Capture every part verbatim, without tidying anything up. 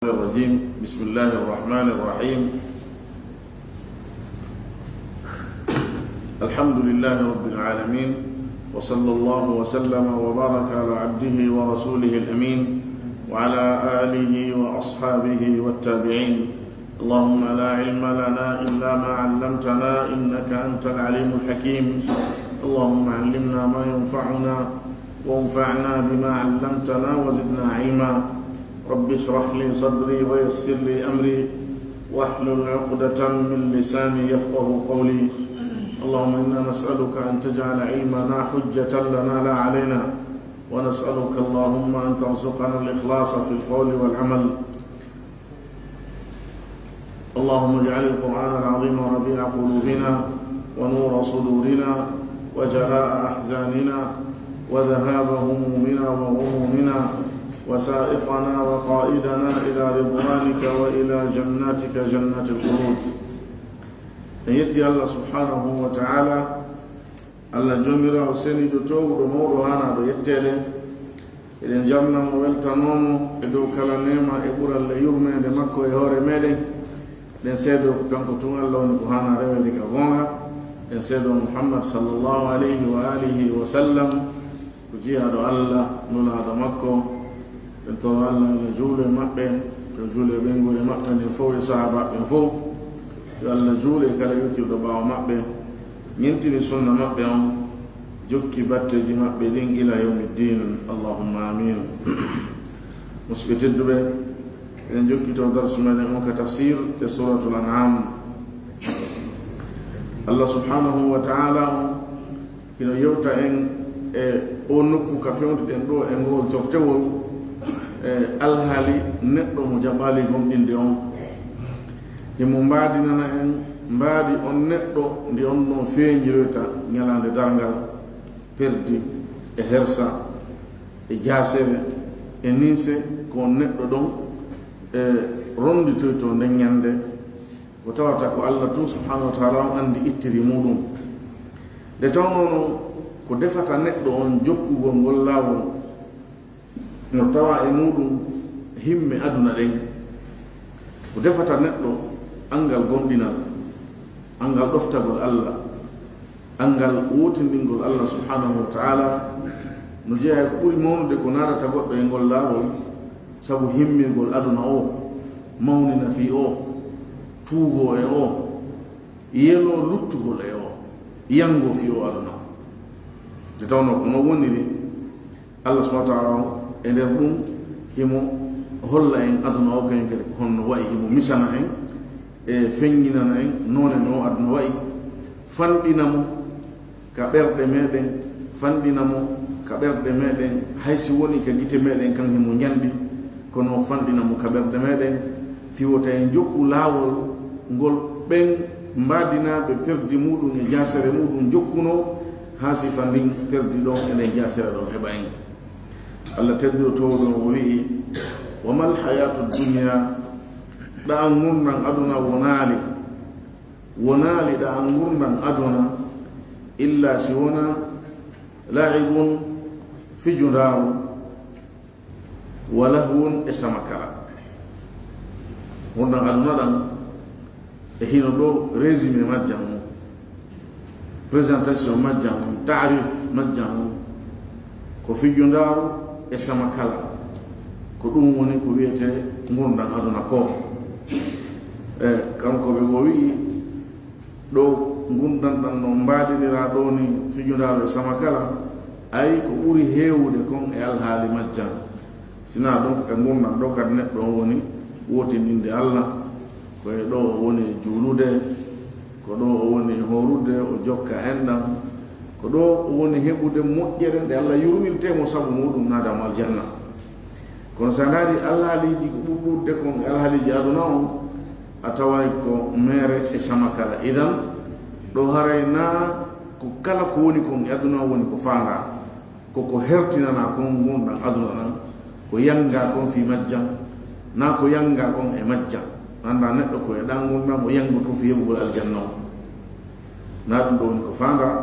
الرجيم. بسم الله الرحمن الرحيم. الحمد لله رب العالمين، وصلى الله وسلم وبارك على عبده ورسوله الأمين، وعلى آله وأصحابه والتابعين. اللهم لا علم لنا إلا ما علمتنا، إنك أنت العليم الحكيم. اللهم علمنا ما ينفعنا، وانفعنا بما علمتنا، وزدنا علما. رب اشرح لي صدري ويسر لي أمري واحلل عقدة من لساني يفقه قولي. اللهم إنا نسألك أن تجعل علمنا حجة لنا لا علينا، ونسألك اللهم أن ترزقنا الإخلاص في القول والعمل. اللهم اجعل القرآن العظيم ربيع قلوبنا ونور صدورنا وجلاء أحزاننا وذهاب همومنا وغمومنا وسائقنا وقائدنا إلى رضوانك وإلى جناتك جنات الخلود. En yetti Allah subhanahu wa ta'ala, Allah Joomiraawo seniiɗo, toowuɗo, mawɗo, haanaaɗo yetteede. Eɗen jarna mo, weltanoo mo e dow kala neema e ɓural e yurmeende makko e hoore meeɗen. Eɗen seedoo ko kanko tun Allah woni ko haanaa reweede ka goonga. Eɗen seedoo Muhammad sallallahu alayhi wa alihi wa sallam ko jiyaaɗo Allah, nulaaɗo makko. Eɗen toro Allah yo Allah juulu e maɓɓe, yo juulu e ɓeynguure maɓɓe nden fow e sahaabaaɓe ɓen fow. Yo Allah juulu e kala iwtirɗo ɓaawo maɓɓe, ñintini sunna maɓɓe on, jokki batteeji maɓɓe ɗin ila yawmi ddin. Allahumma amin. Musidɓe tedduɓe, eɗen jokkitoo darsu meɗen on ka tafsir e Suratul An'am. Allah subhanahu wa ta'ala on hino yewta en e o nokku ka fewndeten ɗoo e ngol joftewol, e alhaali neɗɗo mo jaɓaali gomɗinde on. Himo mbaadinana en mbaadi on neɗɗo ndi on no feeñiroyta ñalaande darngal, perdi e hersa e jaasere e ninse ko on neɗɗo ɗon e ronnditoytoo nden ñannde. Ko tawata ko Allah tun subhanahu wa ta'ala on anndi ittiri muɗum. Nde tawnoo non ko defata neɗɗo on jokkugol ngol laawol no tawa e muɗum himme aduna ɗen. Ko defata neɗɗo anngal gomɗinal, anngal ɗoftagol Allah, anngal wootindingol Allah subhanahu wa ta'ala, no jeyaa e ko ɓuri mawnude ko naadata goɗɗo e ngol laawol, sabu himmirgol aduna o, mawnina fii o, tuugoo e o, yeloo luttugol e o, yangoo fii o aduna. Nde tawnoo ko non woniri, Allah subhanahu wa ta'ala on e nder ɗum himo holla en aduna o kañum kadi ko honno wa'i, himo misana en e feññinana en noone no aduna wa'i, fanɗina mo ka ɓerɗe meɗen, fanɗina mo ka ɓerɗe meɗen, hay si woni ka gite meɗen kan himo njanɗi, kono fanɗina mo ka ɓerɗe meɗen, fii wota en jokku laawol ngol ɓen mbaadinaaɓe perdi muɗum e jaasere muɗum jokkunoo, haa sifa ndin perdi ɗon e nden jaasere ɗon heɓa en. Allah tedduɗo toowuɗo o wi'i, "Wa mal hayatu dunya, ɗa'a ngurndan aduna wonaali, wonaali ɗa'a ngurndan aduna, illa si wona la'ibun, fijundaaru, wa lahwun, e samakala." Ngurndan aduna ɗan, e hino ɗo résumé majjan on, présentation majjan on, taarif majjan on, ko fijundaaru e samakala. Ko ɗum woni ko wiyetee ngurndan aduna ko. E kanko ɓe o wi'i, ɗo ngurndan ɗan no mbaadiniraa ɗo ni, fijundaaru e samakala, ay ko ɓuri heewude kon e alhaali majjan. Sinaa ɗon ka ngurndan ɗo kadi neɗɗo on woni wootindinde Allah, ko e ɗo o woni e juulude, ko ɗo o woni e hoorude, o jokka enɗan, ko ɗo o woni heɓude moƴƴere nde Allah yurmirtee mo sabu muɗum naada mo aljanna. Kono si a ndaari alhaaliiji ko ɓuri ɗuuɗude kon e alhaaliiji aduna on, a taway ko meere e samakala. Idan, ɗo haray naa ko kala ko woni kon e aduna on woni ko faandaa. Ko ko hertinanaa kon ngurndan aduna ɗan, ko yanngaa kon fii majjan, naa ko yanngaa kon e majjan. Anndaa neɗɗo ko e ɗan ngurndan o yanngotoo fii heɓugol aljanna on. Naa ɗum ɗo woni ko faandaa,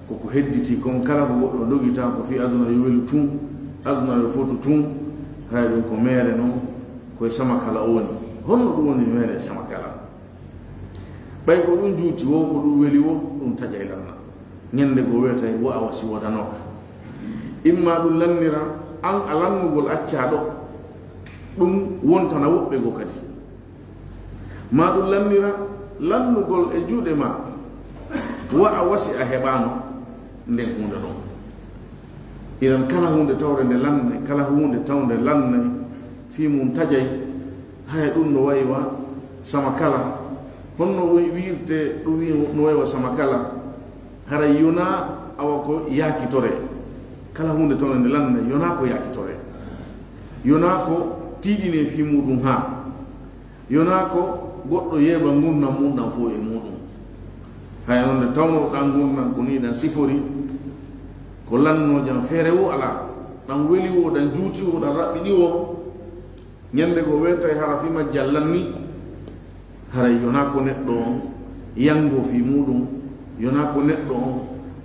ko ko hedditii kon kala ko goɗɗo dogitaa ko fii aduna yo welu tun, aduna yo fotu tun, hay ɗum ko meere non, Koye samakala o woni. Honno ɗum woni meere samakala? Ɓay ko ɗum juuti wo, ko ɗum weli wo, ɗum taƴay lanna. Ñande goo weetay wo a wasi wodanooka. Imma ɗum lannira an a lannugol accaa ɗo, ɗum wontana woɓɓe goo kadi. Maa ɗum lannira lannugol e juuɗe maa, wo a wasi a heɓaano nden huunde ɗon. Iran kala huunde tawre nde lannay, kala huunde tawnde lannay, fii mum taƴay, haya ɗum no wayi wa samakala. Honno wi-, wiirte ɗum wi-, no wayi wa samakala? Haray yonaa awa ko yaakitoree. Kala huunde tawnde nde lannay, yonaa ko yaakitoree. Yonaa ko tiiɗinee fii muuɗum haa. Yonaa ko goɗɗo yeeɓa ngurndan mum ɗan fow e muuɗum. Haya non nde tawnoɗaa ngurndan ko nii ɗan sifori, ko lannoo jan feere wo alaa, ɗan weli wo, ɗan juuti wo, ɗan raɓɓiɗi wo. Ñande goo weetay hara fii majjan lanni, haray yonaa ko neɗɗo on yangoo fii muuɗum, yonaa ko neɗɗo on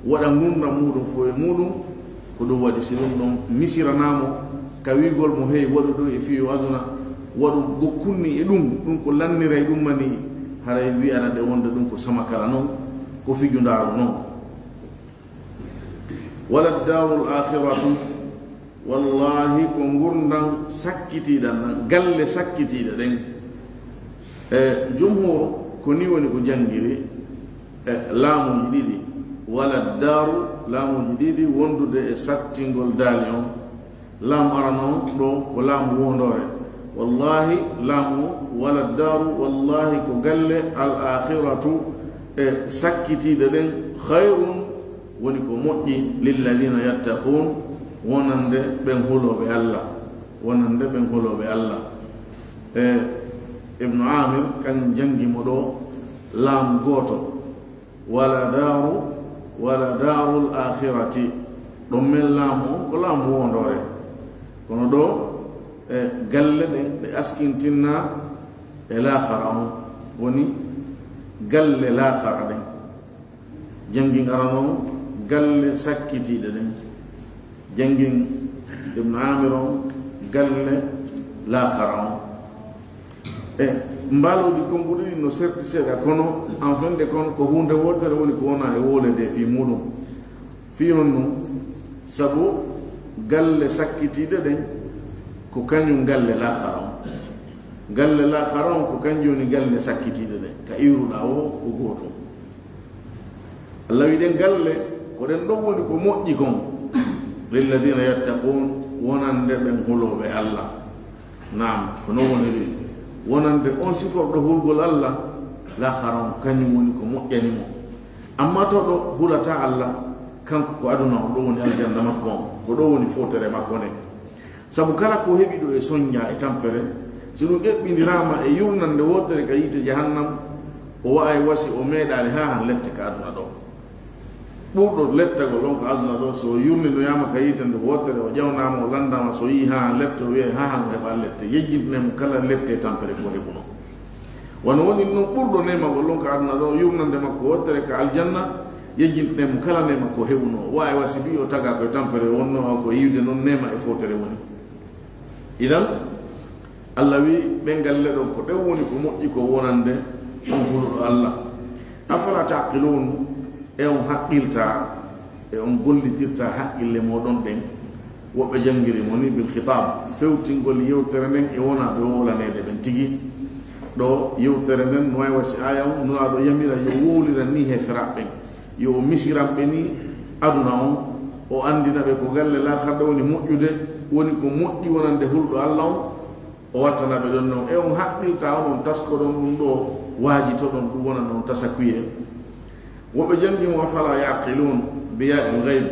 waɗa ngurndan muuɗum fow e muuɗum, ko ɗum waɗi si ɗum ɗon misiranaa mo ka wi'ugol mo, hey, waɗu ɗum e fii yo aduna, waɗu go kunni e ɗum, ɗum ko lanniray ɗum ma nii, haray wi'ana ɗe wonde ɗum ko samakala non, ko fijundaaru non. Wala daarul aakhiratu, wallaahi ko ngurndan sakkitiiɗan nan, galle sakkitiiɗe ɗen. E jumhur ko nii woni ko janngiri, e laamuuji ɗiɗi, wala daaru, laamuuji ɗiɗi wondude e sattingol daali on. Laamu arano on ɗo ko laamu woondoore. Wallaahi laamu wala daaru, wallaahi ko galle al aakhiratu, e sakkitiiɗe ɗen, khayrun, woni ko moƴƴi, lilladina yattaquun, wonande ɓen hulooɓe Alla, wonande ɓen hulooɓe Alla. E Ibnu Amir, kan janngi mo ɗo laamu gooto, wala daaru, wala daarul aakhirati, ɗon men laamu on ko laamu woondoore. Kono ɗo, e galle ɗen ɗe askintinna e laakhara on, woni galle laakhara ɗen. Janngin arano on, galle sakkitiiɗe ɗen. Janngin Ibnu Amir on, galle laakhara on. E mbaalooji konguɗi ɗin no serti seeɗa, kono en fin de compte ko huunde wootere woni ko wona e wooleede fii muuɗum. Fii honno? Sabu galle sakkitiiɗe ɗen ko kañum galle laakhara on. Galle laakhara on ko kanjum woni galle sakkitiiɗe ɗen. Ka iwruɗaa o ko gootum. Alla wi ɗen galle, ko ɗen ɗon woni ko moƴƴi kon. Lilladina yattaquun, wonande ɓen hulooɓe Alla. Naam, ko non woniri. Wonande on siforɗo hulgol Alla, laakhara on, kañum woni ko moƴƴani mo. Amma to ɗo hulataa Alla, kanko ko aduna on ɗo woni aljanna makko on, ko ɗo woni footere makko nden. Sabu kala ko heɓi ɗo e sonja e tampere, si ɗum eɓɓindiraama e yurnande wootere ka yiite jahannam, o wa'ay wa si o meeɗaali haa han lette ka aduna ɗo. Ɓurɗo lettagol on ka aduna ɗo, so o yurninoyaama ka yiite nde wootere, o ƴawnaama, o lanndaama, so o yi'i haa han lette, o wi'ay haa han o heɓa lette, yejjintinee mo kala lette e tampere ko heɓunoo. Wano woniri non ɓurɗo neemagol on ka aduna ɗo, yurnande makko wootere ka aljanna, yejjintinee mo kala neema ko heɓunoo. Wa'ay wa si ɓii o tagaa ko e tampere wonnoo, ko yi'ude non neema e footere woni. Idan, Alla wi ɓen galle ɗon ko ɗen woni ko moƴƴi ko wonande on huluɗo Alla. Afala taqilun, e on haqqiltaa, e on gollitirtaa haqqille mooɗon ɗen? Woɓɓe janngiri mo ni bil khitab, fewtingol yewtere nden e wonaaɓe wowlaneede ɓen tigi. Ɗo yewtere nden no wayi wa si aaya on Nulaaɗo yamira yo wowliran ni heeferaaɓe ɓen, yo o misiran ɓe ni aduna on, o anndina ɓe ko galle laakhara ɗo woni moƴƴude, woni ko moƴƴi wonande hulɗo Alla on, o wattana ɓe ɗon non. E on haqqiltaa, onon taskoɗon ɗum ɗo, waajitoɗon ɗum wonana on tasakuye? Woɓɓe janngi mo, afala yaqilun, bi ya'il ghaib.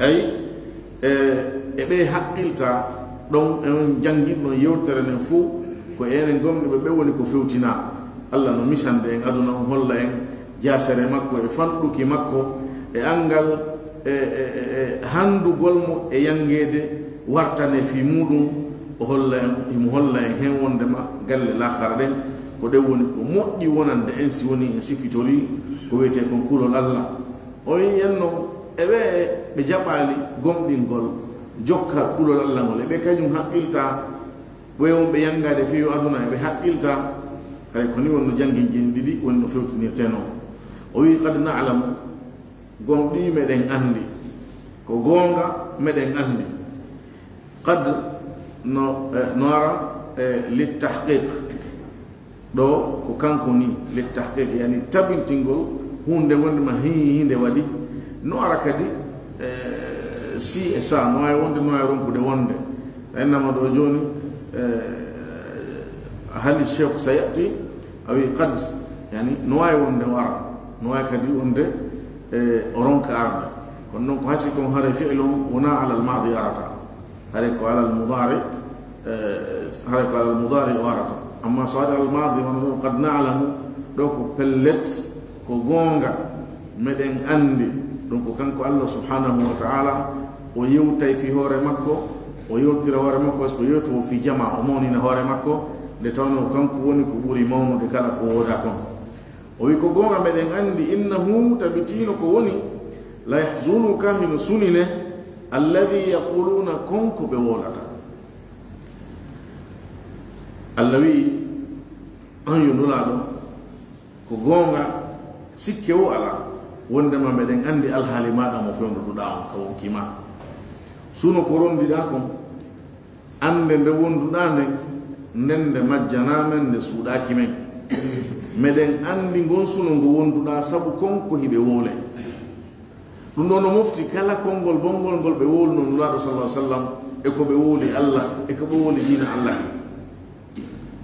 Ay, e, e ɓe haqqiltaa ɗon, e on janngin ɗon yewtere nden fow, ko enen gomɗuɓe ɓe woni ko fewtinaa. Alla no misande en aduna on, holla en jaasere makko e fanɗuki makko e anngal e, e, e, e hanndugol mo e yanngeede wartane fii muuɗum. O holla en, himo holla en hen wonndema galle laakhara ɗen ko ɗen woni ko moƴƴi wonande en si woni en sifitorii ko wiyetee kon kulol Alla. O wi'i en non, e ɓe ɓe jaɓaali gomɗingol, jokka kulol Alla ngol, e ɓe kañum haqqiltaa Ɓoye wonɓe yanngaade fii yo aduna, eɓe haqqilta, hay ko ni wonno jannginji ɗin ɗiɗi woni no fewtinirtee non. O wi'i, "Qad na'lamu, gomɗii meɗen anndi." Ko goonga, meɗen anndi. Qad no, eh, no ara, eh, li tahqiq. Ɗo ko kanko ni, li tahqiq, yani tabintingol huunde wonde ma hii, hii nde waɗi. No ara kadi, eh, si e sa, no waawi wonde, no waawi ronkude wonde. Innama ɗo jooni, eh, hali Cheikh sayati, a wi qad, yani no waawi wonde o ara, no waawi kadi wonde, eh, o ronka arde. Kono noon ko hasi kon haray fi'lu on wona alal maadi arata. Haray ko alal mudaari, eh, haray ko alal mudaari o arata. Amma so ari alal maadi, wano ɗo, "Qad na'lamu", ɗo ko pellet, ko goonga, meɗen anndi. Ɗum ko kanko Allah subhanahu wa ta'ala, o yewtay fii hoore makko, o yewtira hoore makko, so ko yewto o fii jama, o mawnina hoore makko, nde tawnoo ko kanko woni ko ɓuri mawnude kala ko woodaa kon. O wi, "Ko goonga, meɗen anndi, innahu, tabitiino ko woni, la yahzunuka, hino sunine, alladhi yaquluna, kon ko ɓe wowlata." Allah wi, an yo Nulaaɗo, ko goonga, sikke wo alaa, wondema meɗen anndi alhaali maaɗa mo fewnduɗaa on ka wonkii maa. Suno ko rondiɗaa kon, annde nde wonduɗaa nden, nden nde majjanaa men, nde suuɗaaki men. Meɗen anndi ngon suno ngo wonduɗaa, sabu kon ko hiɓe wowle. Ɗum ɗoo no mofti kala konngol bonngol ngol ɓe wowluno Nulaaɗo sallallahu alaihi wasallam, e ko ɓe wowli Allah, e ko ɓe wowli diina Allah.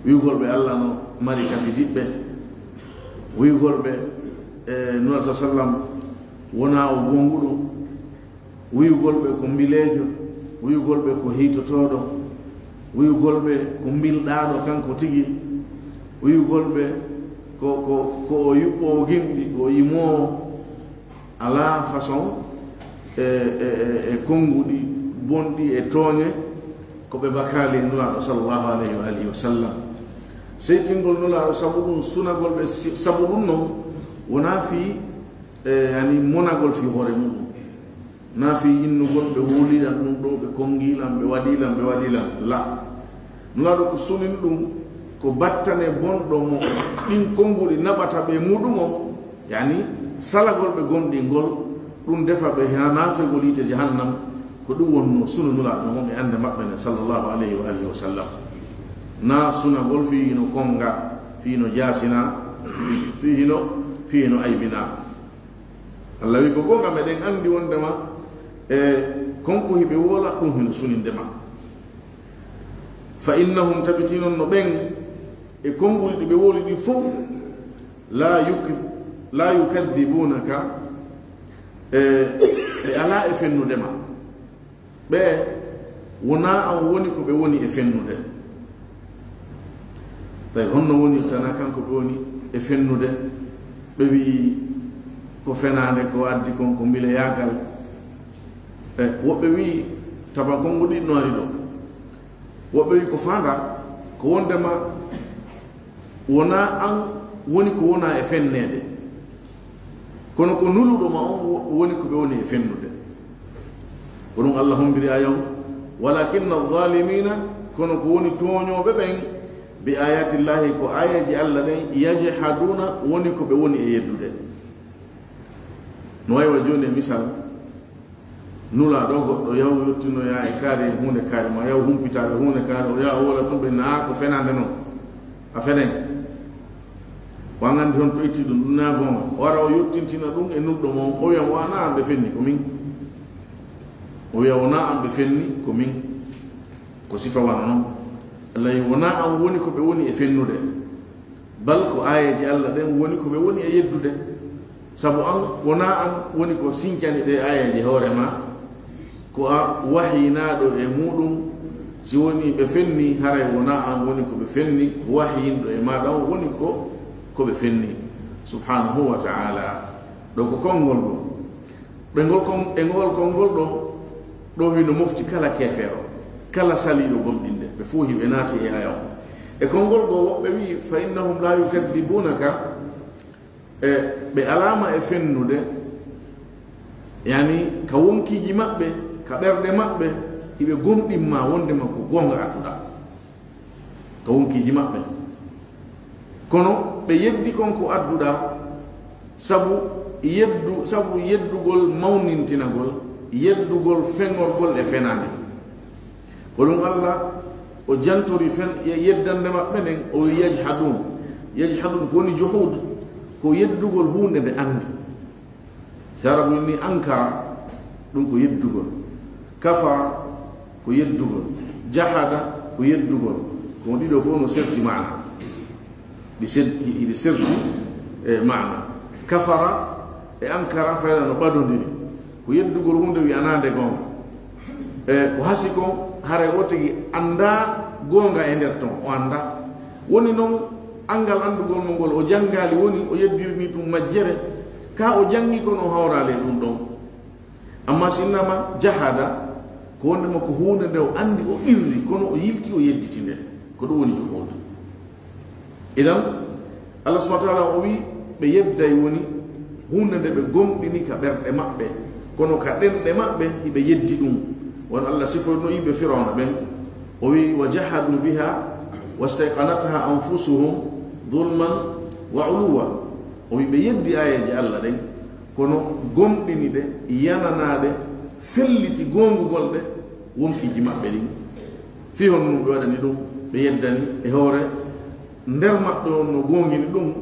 Wi'ugol ɓe Allah no mari kafidiɓɓe, wi'ugol ɓe, e, Nulaaɗo sallallahu alaihi wasallam wonaa o goonguɗo, wi'ugol ɓe ko mbileejo, wi'ugol ɓe ko heytotooɗo, wi'ugol ɓe ko mbilɗaaɗo kanko tigi, wi'ugol ɓe ko, ko, ko o yuɓɓoowo gimɗi, ko o yimoowo. Alaa façon e, e, e, e konnguɗi bonɗi e tooñe ko ɓe bakaali e Nulaaɗo sallallahu alayhi wa alihi wa sallam. Seytingol Nulaaɗo sabu ɗum, sunagol ɓe si-, sabu ɗum noon, wonaa fii, e, yani, monagol fii hoore muɗum. Naa fii innugol ɓe wulilan ɗum ɗo, ɓe konngilan, ɓe waɗilan, ɓe waɗilan. La. Nulaaɗo ko sunini ɗum, ko battane bonɗo mo ɗin konnguɗi naɓata ɓe muɗum on, yani, salagol ɓe gomɗingol, ɗum defa ɓe haa naatoygol yiite jahannam. Ko ɗum wonno sunu Nulaaɗo on e annde maɓɓe nden, sallallahu alayhi wa alihi wa sallam. Naa sunagol fii hino konnga, fii hino jaasina, fii hino, fii hino aybina. Allah wi, ko goonga, meɗen anndi wondema, e, kon ko hiɓe wowla ɗum hino suninde ma. Fa innahum, tabiti non no ɓen, e konnguɗi ɗi ɓe wowli ɗi fof, la yuk-, la yukadhibunaka, e, ɓe alaa e fennude ma. Ɓe wonaa an woni ko ɓe woni e fennude. Tawi honno wonirta na kanko ɓe woni e fennude? Ɓe wi'i ko fenaande ko addi kon ko mbileyaagal. E, woɓɓe wi'i tabankonnguɗi no ari ɗo. Woɓɓe wi'i ko faanda ko wondema wonaa an woni ko wonaa e fenneede, kono ko nuluɗo ma on wo-, woni ko ɓe woni e fennude. Ko ɗum Allah hombiri aaya on, "Walakinna zalimina, kono ko woni tooñooɓe ɓen, bi ayatillahi, ko aayeeje Allah ɗen, yajhaduna, woni ko ɓe woni e yeddude." No wayi wa jooni e misal, Nulaaɗo, goɗɗo yaw yottinoyaa e kaari, e huunde kaari, ma yaw humpitaade huunde kaari, o yaha o wowla tun, ɓe naa ko fenaande non. A fenay. Ko an anndi honto itti ɗum, ɗum naa goonga. O wara o yottintina ɗum e nulɗo mo on, o wi'a mo, "A naa an ɓe fenni, ko min." O wi'a, "Wonaa an ɓe fenni, ko min." Ko sifa wano non. Allah wi, wonaa an woni ko ɓe woni e fennude. Bal ko aayeeje Allah ɗen woni ko ɓe woni e yeddude. Sabu an, wonaa an woni ko sincani ɗe aayeeje hoore ma, ko a wahyinaaɗo e muɗum. Si woni ɓe fenni, haray wonaa an woni ko ɓe fenni, ko wahyinɗo e maaɗa on woni ko, ko ɓe fenni. Subhanahu wa ta'ala. Ɗo ko konngol ɗum. Ɓe ngol kon-, e ngol konngol ɗo, ɗo hino mofti kala keefeero, kala saliiɗo gomɗinde, ɓe fow hiɓe naati e aaya on. E konngol goo, woɓɓe wi'i, "Fa innahum la yukadhibunaka", e ɓe alaa ma e fennude, yani, ka wonkiiji maɓɓe, ka ɓerɗe maɓɓe, hiɓe gomɗin ma wondema ko goonga adduɗaa. ka wonkiiji maɓɓe. Kono ɓe yeddi kon ko adduɗaa, sabu yeddu, sabu yeddugol mawnintinagol, yeddugol feŋorgol e fenaande. Ko ɗum Alla o jantori fen-, ye-, yeddande maɓɓe nden, o wi, "Yajhadun." Yajhadun ko woni juhud, ko yeddugol huunde nde anndi. Si Arabu inni ankara, ɗum ko yeddugol. Kafara ko yeddugol. Jahada ko yeddugol. Ko ɗiɗo fof no serti maana. Ɗi sed-, ɗi, ɗi serti, e, maana. Kafara e ankara fayda no ɓadondiri. Ko yeddugol huunde wi'anaande goonga. E, ko hasi kon, haray o tigi anndaa goonga e nder ton, o anndaa. Woni noon, anngal anndugol mo ngol, o janngaali, woni o yeddirni tun majjere, ka o janngi kono o hawraali e ɗum ɗon. Amma si innama jahada, ko wonde mo ko huunde nde o anndi, o qirri, kono o yilti, o yedditi nde. Ko ɗum woni juhud. Idan, Allah subhanahu wa ta'ala o wi, ɓe yedday woni huunde nde ɓe gomɗini ka ɓerɗe maɓɓe, kono ka ɗenɗe maɓɓe hiɓe yeddi ɗum. Won Allah siforno yimɓe Firawna ɓen, o wi, "Wa jahadu biha wastayqanatha anfusuhum zulman wa uluwa." O wi, ɓe yeddi aayeeje Allah ɗen, kono gomɗini ɗe, yananaa ɗe, felliti goongugol ɗe, wonkiiji maɓɓe ɗin. Fii honɗum ɓe waɗani ɗum? Ɓe yeddani e hoore nder maɓɓe on no goongini ɗum.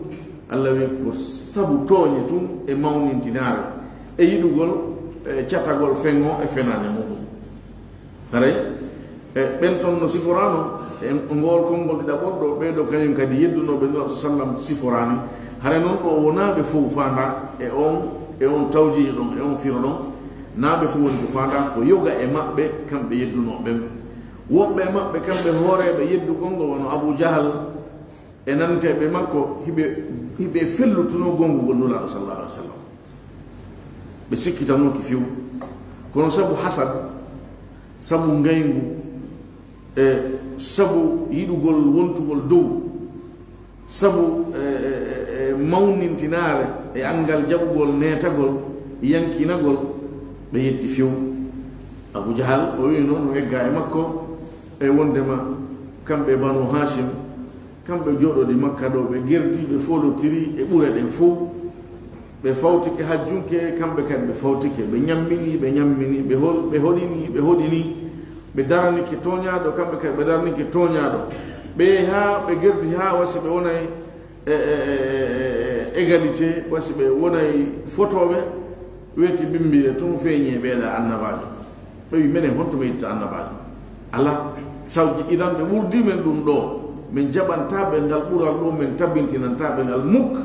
Allah wi ko sabu tooñe tun e mawnintinaare e yiɗugol, e catagol feŋo e fenaande muɗum. Haray, e ɓen ton no siforaano, e ngol konngol ɗiɗaɓol ɗo, ɓee ɗo kañum kadi yeddunooɓe Nulaaɗo sallam siforaani. Haray non ɗo wonaa ɓe fow faandaa e on, e on tawjihi ɗon, e on firo ɗon. Naa ɓe fow woni ko faandaa, ko yoga e maɓɓe kamɓe yeddunooɓe ɓen. Woɓɓe e maɓɓe kamɓe hooreeɓe yeddugol ngol wano Abu Jahal, e nanteeɓe makko, hiɓe, hiɓe fellutunoo goongugol Nulaaɗo sallallahu alaihi wasallam. Ɓe sikkitanooki few. Kono sabu hasad, sabu ngayngu, e sabu yiɗugol wontugol dow, sabu, e, e, e, e mawnintinaare, e anngal jaɓugol, neetagol, yankinagol, ɓe yetti few. Abu Jahal, o wi'i noon, o egga e makko, e wondema kamɓe Banu Hashim, kamɓe jooɗoɗi Makka ɗo, ɓe gerdi, ɓe folotiri e ɓure ɗen fow. Ɓe fawtike hajjunke, kamɓe kadi ɓe fawtike. Ɓe ñammini, ɓe ñammini, ɓe hol-, ɓe hoɗini, ɓe hoɗini. Ɓe daranike tooñaaɗo, kamɓe kadi ɓe daranike tooñaaɗo. Ɓe haa ɓe gerdi haa wasi ɓe wonay e, e, e, e, e, égalité, wasi ɓe wonay fotooɓe, weeti bimmbire tun feeñi e ɓeeɗa annabaajo. Ɓe wi, "Menen, honto men itta annabaajo?" Alaa. Sabu idan ɓe ɓurdi men ɗum ɗo, men jaɓantaa ɓe ngal ɓural ɗo, men tabintinantaa ɓe ngal muk.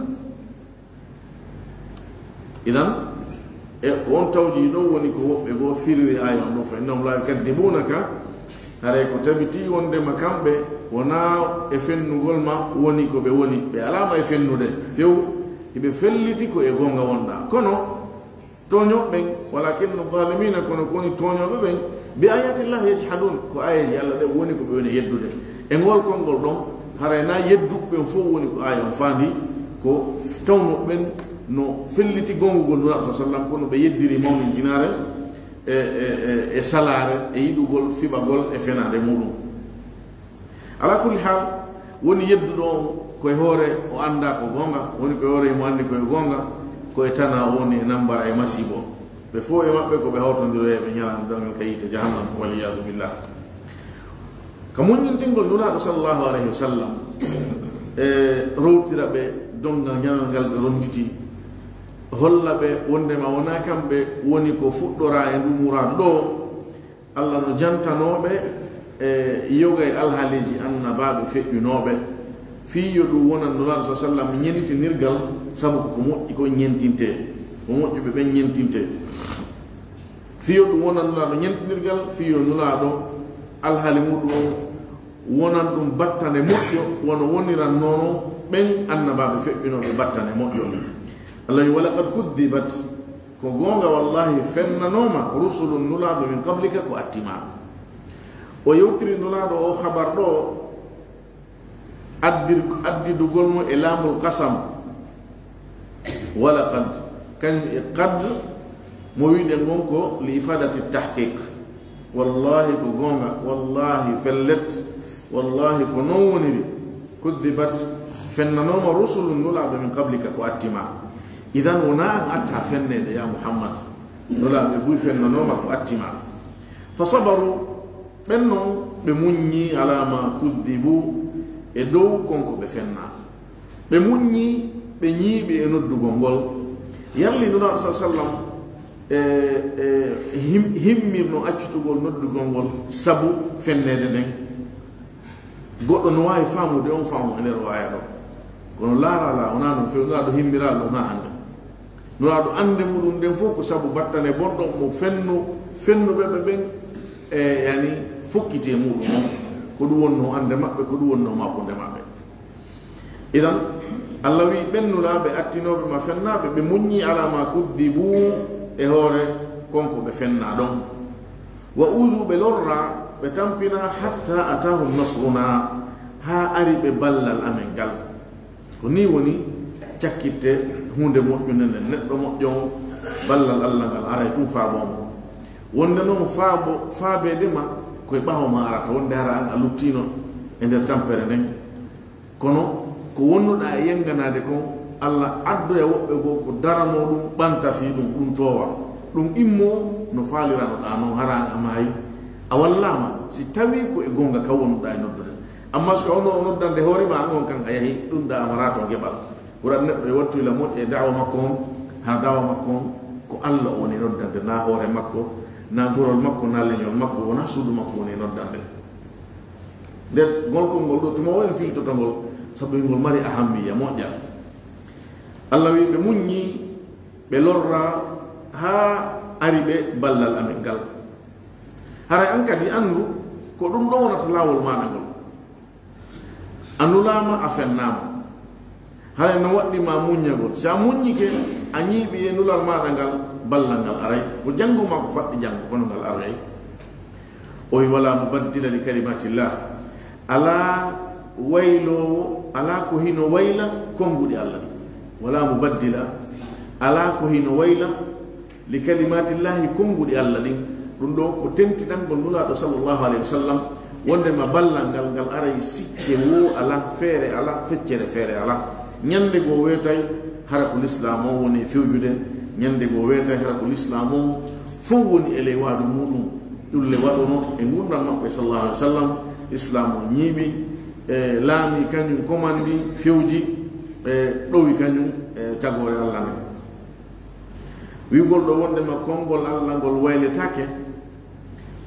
Idan, e on tawji ɗo woni ko woɓɓe goo firiri aaya on ɗo, "Fa innahum la yukaddibuunaka." Haray ko tabiti wondema kamɓe wonaa e fennugol ma woni ko ɓe woni, ɓe alaama e fennude few, hiɓe felliti ko e goonga wonɗaa. Kono tooñooɓe ɓen, "walakinna zaalimiina," kono ko woni tooñooɓe ɓen, "bi aayaatillahi yajhaduun," ko aayeeje Allah ɗe woni ko ɓe woni yeddude. E ngol konngol ɗon, haray na yedduɓe ɓen fow woni ko aaya on faandi, ko tawnoo ɓen no felliti goongugol Nulaaɗo sallallahu alaihi wasallam, kono ɓe yeddiri mawnin jinaare e, e, e, e salaare, e yiɗugol fiɓagol e fenaande muɗum. Ala kulli haal, woni yedduɗo on ko e hoore o anndaa ko goonga, woni ko e hoore mo anndi ko e goonga, ko e tanaa o woni, e nambara, e masiibo. Ɓe fow e maɓɓe ko ɓe hawtondiroyee ɓe ñalaande darngal ka yiite jahannam, wal iyaadu billah. Ka muññintingol Nulaaɗo sallallahu alaihi wasallam, e rowtira ɓe donngal ñalal ngal ɓe ronnditi, holla ɓe wondema wonaa kamɓe woni ko fuɗɗoraa e ndu muraadu ɗo, Allah no jantanooɓe e yoga e alhaaliiji annabaaɓe feƴƴunooɓe, fii yo ɗum wonan Nulaaɗo sallallahu alaihi wasallam ñentinirgal, sabu ko ko moƴƴi kon ñentintee, ko moƴƴuɓe ɓen ñentintee. Fii yo ɗum wonan Nulaaɗo ñentinirgal, fii yo Nulaaɗo alhaali muɗum on wonan ɗum battane moƴƴo, wano wonirannoono ɓen annabaaɓe feƴƴunooɓe battane moƴƴo. Allah wi, "Wa laqad kuddibat," ko goonga, wallahi, fennanooma, "rusulun," Nulaaɓe, "min qablika," ko atti ma. O yewtiri Nulaaɗo o habar ɗo, addir-, addidugol mo e laamul qasam. "Wa laqad," kañum e qad, mo wiɗen ngon ko li ifadati tahqiq. Wallahi ko goonga, wallahi pellet, Wallahi, ko noon woniri. Kuddibat, fennanooma rusulun, nulaaɓe, min qablika, ko atti ma. Idan, wonaa an atta fenneede, ya Muhammad. Nulaaɓe buy fennanooma ko atti ma. Fa sabaru, ɓen noon ɓe muññi, ala ma kuddibu, e dow kon ko ɓe fenna. Ɓe muññi, ɓe ñiiɓi e noddugol ngol. Yarli Nulaaɗo sa sallam e, e him-, himmirno accitugol noddugol ngol sabu fenneede nden. Goɗɗo no waawi faamude on faamu e nder o aaya ɗo. Kono laara la, wonaa ɗum few, Nulaaɗo himmiraa ɗum haa hannde. Nulaaɗo annde muɗum nden fof ko sabu battane bonɗo mo fennu, fennuɓe ɓe ɓen, e, yani, fokkiti e muɗum on. Ko ɗum wonnoo annde maɓɓe, ko ɗum wonnoo maɓɓunde maɓɓe. Idan, Allah wi'i, ɓen nulaaɓe attinooɓe ma fennaaɓe, ɓe muññi ala ma kuddibu, e hoore kon ko ɓe fennaa ɗon. Wa uzu, ɓe lorraa, ɓe tampinaa, hatta atahum nasruna, haa ari ɓe ballal amen ngal. Ko nii woni cakkitte huunde moƴƴunde nden, neɗɗo moƴƴo on, ballal Allah ngal aray tun faaboo mo. Wonde noon faabo-, faabeede ma ko e ɓaawo ma arata, wonde hara an a luttiino e nder tampere nden. Kono ko wonnuɗaa e yenganaade kon, Allah addoya woɓɓe goo ko daranoo ɗum, ɓanta fii ɗum, ɗum toowa, ɗum immoo no faaliranoɗaa noon, hara an a maayi, a wallaama, si tawii ko e goonga ka wonnuɗaa e noddude. Amma so tawno o noddande hoore ma, an on kan a yahi, ɗum da a maraa toon geɓal. Ɓurat neɗɗo e wattu ila moƴƴa e da'wa makko on, haa da'wa makko on ko Allah o woni noddande, naa hoore makko, naa gorol makko, naa leñol makko, wonaa suudu makko woni noddande. Nden ngol konngol ɗo, tuma o en filtoto ngol, sabu ngol mari ahammiya moƴƴa. Allah wi'i, ɓe muññi, ɓe lorraa, haa ari ɓe ballal amen ngal. Haray an kadi anndu, ko ɗum ɗo wonata laawol maaɗa ngol. A nulaama, a fennaama. Haray no waɗɗi ma muññagol. Si a muññike, a ñiiɓi e nulal maaɗa ngal, ballal ngal aray. Ko janngo maa ko faɗɗi janngo, kono ngal aray. O wi, "Wala mubaddila li kalimatillah." Alaa wayloowo, alaa ko hino wayla konnguɗi Allah ɗin. Wala mubaddila, alaa ko hino wayla li kalimatillahi, konnguɗi Allah ɗin. Ɗum ɗo ko tentinangol Nulaaɗo sallallahu alayhi wa sallam, wondema ballal ngal, ngal aray sikke woo alaa, feere alaa, feccere feere alaa. Ñande goo weetay hara ko lislaam on woni e fewjude, ñande goo weetay hara ko lislaam on fow woni e ley waadu muuɗum. Ɗum le waɗuno e ngurndan maɓɓe sallallahu alayhi wa sallam, lislaam on ñiiɓi, e laami kañum, komandi, fewji, e ɗowi kañum e tagoore Allah nden. Wi'ugol ɗo wondema konngol Allah ngol wayletaake,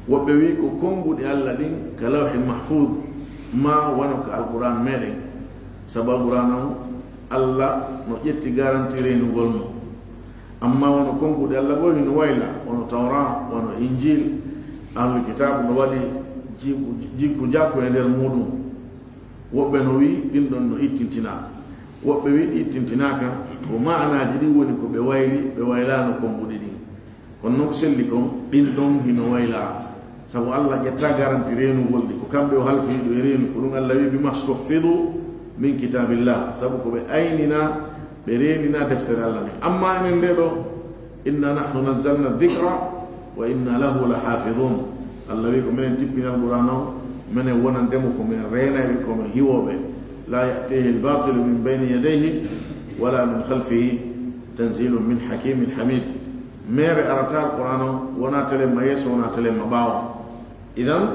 woɓɓe wi'i ko konnguɗi Allah ɗin ka Lawhil Mahfuuz, maa wano ka Alqur'aan meɗen, sabu Alqur'aan on Allah no ƴetti garanti reenugol mo. Amma wano konnguɗi Allah goo hino wayla, wano Tawraa, wano Injiil, Ahlul Kitaabu no waɗi jikku, jikku jakku e nder muuɗum. Woɓɓe no wi'i ɗin ɗon no ittintinaa. Woɓɓe wi'i ɗi ittintinaaka, ko ma'anaaji ɗin woni ko ɓe wayli, ɓe waylaano konnguɗi ɗin. Kono non ko selli kon, ɗin ɗon hino waylaa. Sabu Allah ƴetta garanti reenugol ɗi, ko kamɓe o halfi ɗo e reenu, ko ɗum Allah wi'i, "Bima stuhfidu min kitaabillah." Sabu ko ɓe aynina, ɓe reenina deftere Allah nden. Amma enen nde ɗo, "Inna nahnu nazzalna dhikra wa inna lahu lahafidhun." Allah wi'i, "Ko menen tippini Alqur'aana on, menen wonande mo ko men reenayɓe, ko men hiwooɓe. La ya'tihi al-batilu min bayni yadayhi wala min khalfihi, tanzilun min hakimin hamid." Meere arata Alqur'aana on, wonaa telemma yeeso, wonaa telemma ɓaawo. Idan,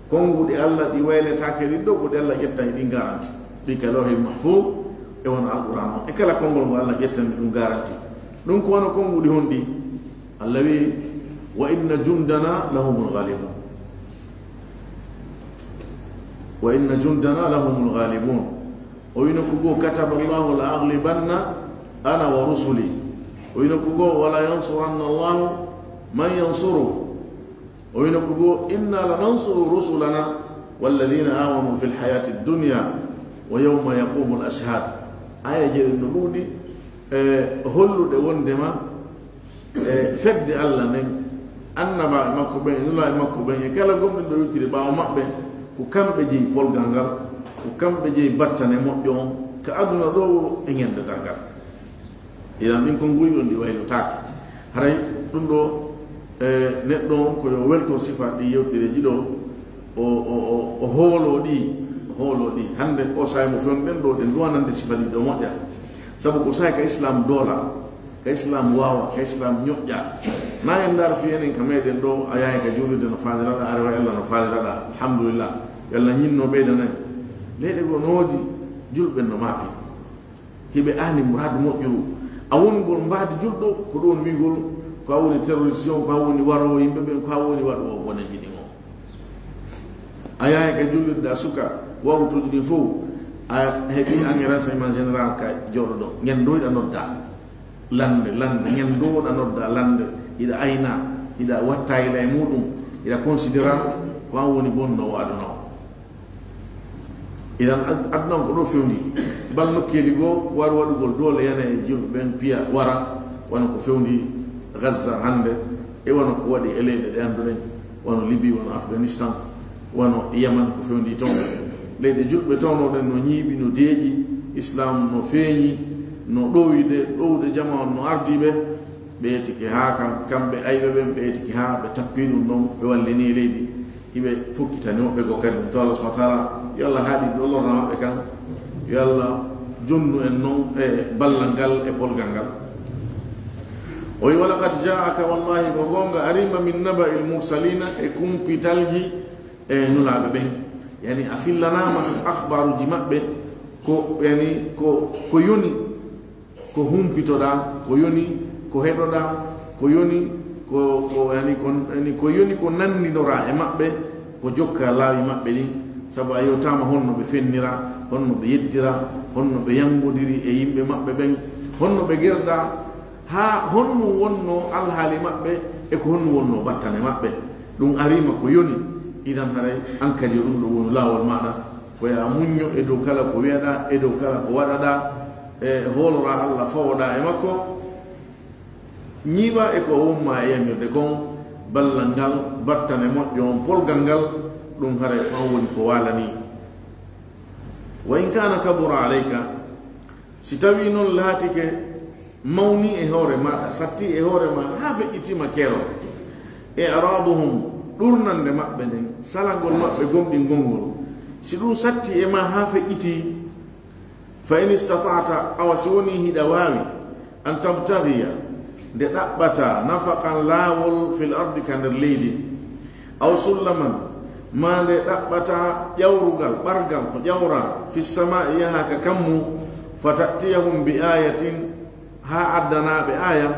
konnguɗi Allah ɗi wayletaake ɗin ɗo, ko ɗi Allah ƴettani ɗin garanti. Ɗi ka Lawhil Mahfuuz, e wano Alqur'aana on. E kala konngol ngo Allah ƴettani ɗum garanti. Ɗum ko wano konnguɗi honɗi? Allah wi'i, "Wa inna jundana lahumul ghalibun." "Wa inna jundana lahumul ghalibun." O wi'no ko goo, "Kataba Allahu la aghlibanna ana wa rusuli." O wi'no ko goo, "Wa la yansuranna Allahu man yansuruh." O wi'no ko goo, "Inna lanansuru rusulana walladhina amanu fil hayatid dunya wa yawma yaqumul ashhad." Aayeeje ɗen no ɗuuɗi, e hollude wondema, e fedde Allah nden, annabaaɓe makko ɓen, e nulaaɓe makko ɓen, e kala gomɗinɗo yewtiri ɓaawo maɓɓe, ko kamɓe jeyi polgal ngal, ko kamɓe jeyi battane moƴƴo on, ka aduna ɗo e ñande darngal. Idan ɗin konnguɗi ɗon ɗi waylotaake. Haray ɗum ɗo, e, neɗɗo on ko yo welto sifa ɗi yewtereeji ɗo, O, o, o, o hooloo ɗi, o hooloo ɗi. Hannde o saay mo fewndo ɗen ɗo, ɗen ɗo nande sifali ɗo moƴƴa. Sabu ko saay ka Islam doola, ka Islam waawa, ka Islam ñoƴƴa. Na en ndaar fi enen ka meɗen ɗo, a yahay ka juulirde no faaliraɗa, a rewa Yalla no faaliraɗa. Alhamdulillah. Yalla ñinno ɓeydana en. Leyɗe goo no woodi julɓe no maapi. Hiɓe aani muraadu moƴƴuru. A wongol mbaadi julɗo, ko ɗon wiigol, ko a woni terroriste on, ko a woni waroowo yimɓe ɓen, ko a woni waɗoowo boneji ɗin on. A yahay ka juulirde a suka, wawtuuji ɗin fow, a heɓi an e renseignement général ka jooɗoɗo. Ngen doyɗa nodda lande, lande, ngen doyɗa nodda lande, hiɗa ayna, hiɗa watta yila e muɗum, hiɗa considéra ko an woni bonnoowo aduna o. Idan ad-, aduna on ko ɗo fewndi. Bal nokkeeli goo war waɗugol doole yana e julɓe ɓen piya wara, wano ko fewndi Gaza hannde, e wano ko waɗi e leyɗe ɗe annduɗen, wano Libi, wano Afghanistan, wano Yaman, ko fewndi toon. Leyɗe julɓe tawnoɗen no ñiiɓi, no deeƴi, Islam no feeñi, no ɗowide, ɗowde jama on no ardiɓe, ɓe etike haa kam, kamɓe ayɓe ɓen, ɓe etike haa ɓe tappi ɗum ɗon, ɓe wallini leydi. Hiɓe fokkitani woɓɓe goo kadi. To Allah subhanahu wa ta'ala, yo Allah haaɗi ɗo lorna maɓɓe kan. Yo Allah jonnu en non e ballal ngal e polgal ngal. O wi, "Wa laqad ja'aka, wallahi ko goonga, ariima, min naba'il mursalina, e kumpitalji e nulaaɓe ɓen." Yani a fillanaama akhbaaruji maɓɓe ko, yani ko, ko yoni. Ko humpitoɗaa, ko yoni, ko heɗoɗaa, ko yoni, ko, ko, yani, ko, yani, ko yoni ko nanndinoraa e maɓɓe, ko jokka laawi maɓɓe ɗin. Sabu a yewtaama honno ɓe fennira, honno ɓe yeddira, honno ɓe yanngodiri e yimɓe maɓɓe ɓen, honno ɓe gerdaa, haa honno wonnoo alhaali maɓɓe e ko honno wonnoo battane maɓɓe. Ɗum ariima ko yoni. Idan haray an kadi yo ɗum ɗo wonu laawol maaɗa. Ko yo a muñño e dow kala ko wiyaɗaa, e dow kala ko waɗaɗaa, e hooloraa Allah, fawoɗaa e makko, ñiiɓaa e ko o wonmaa e yamirde kon, ballal ngal, battane moƴƴo on, polgal ngal, ɗum haray ko an woni ko waalanii. "Wa in kaana kabura alayka," si tawii non laatike mawni e hoore maaɗa, satti e hoore ma, haa feƴƴitiima keerol. "I'raaduhum," ɗurnande maɓɓe nden, salagol maɓɓe gomɗingol ngol. Si ɗum satti e ma haa feƴƴitii, "fa in istata'ta," awa si wonii hiɗa waawi, "an tabtaghiya," nde ɗaɓɓataa, "nafaqan," laawol, "fil ardi," ka nder leydi, "aw sullaman," maa nde ɗaɓɓataa ƴawrugal, ɓargal, ko ƴawraa, "fis samaa'i," yaha ka kammu, "fa ta'tiyahum bi ayatin," haa addanaa ɓe aaya,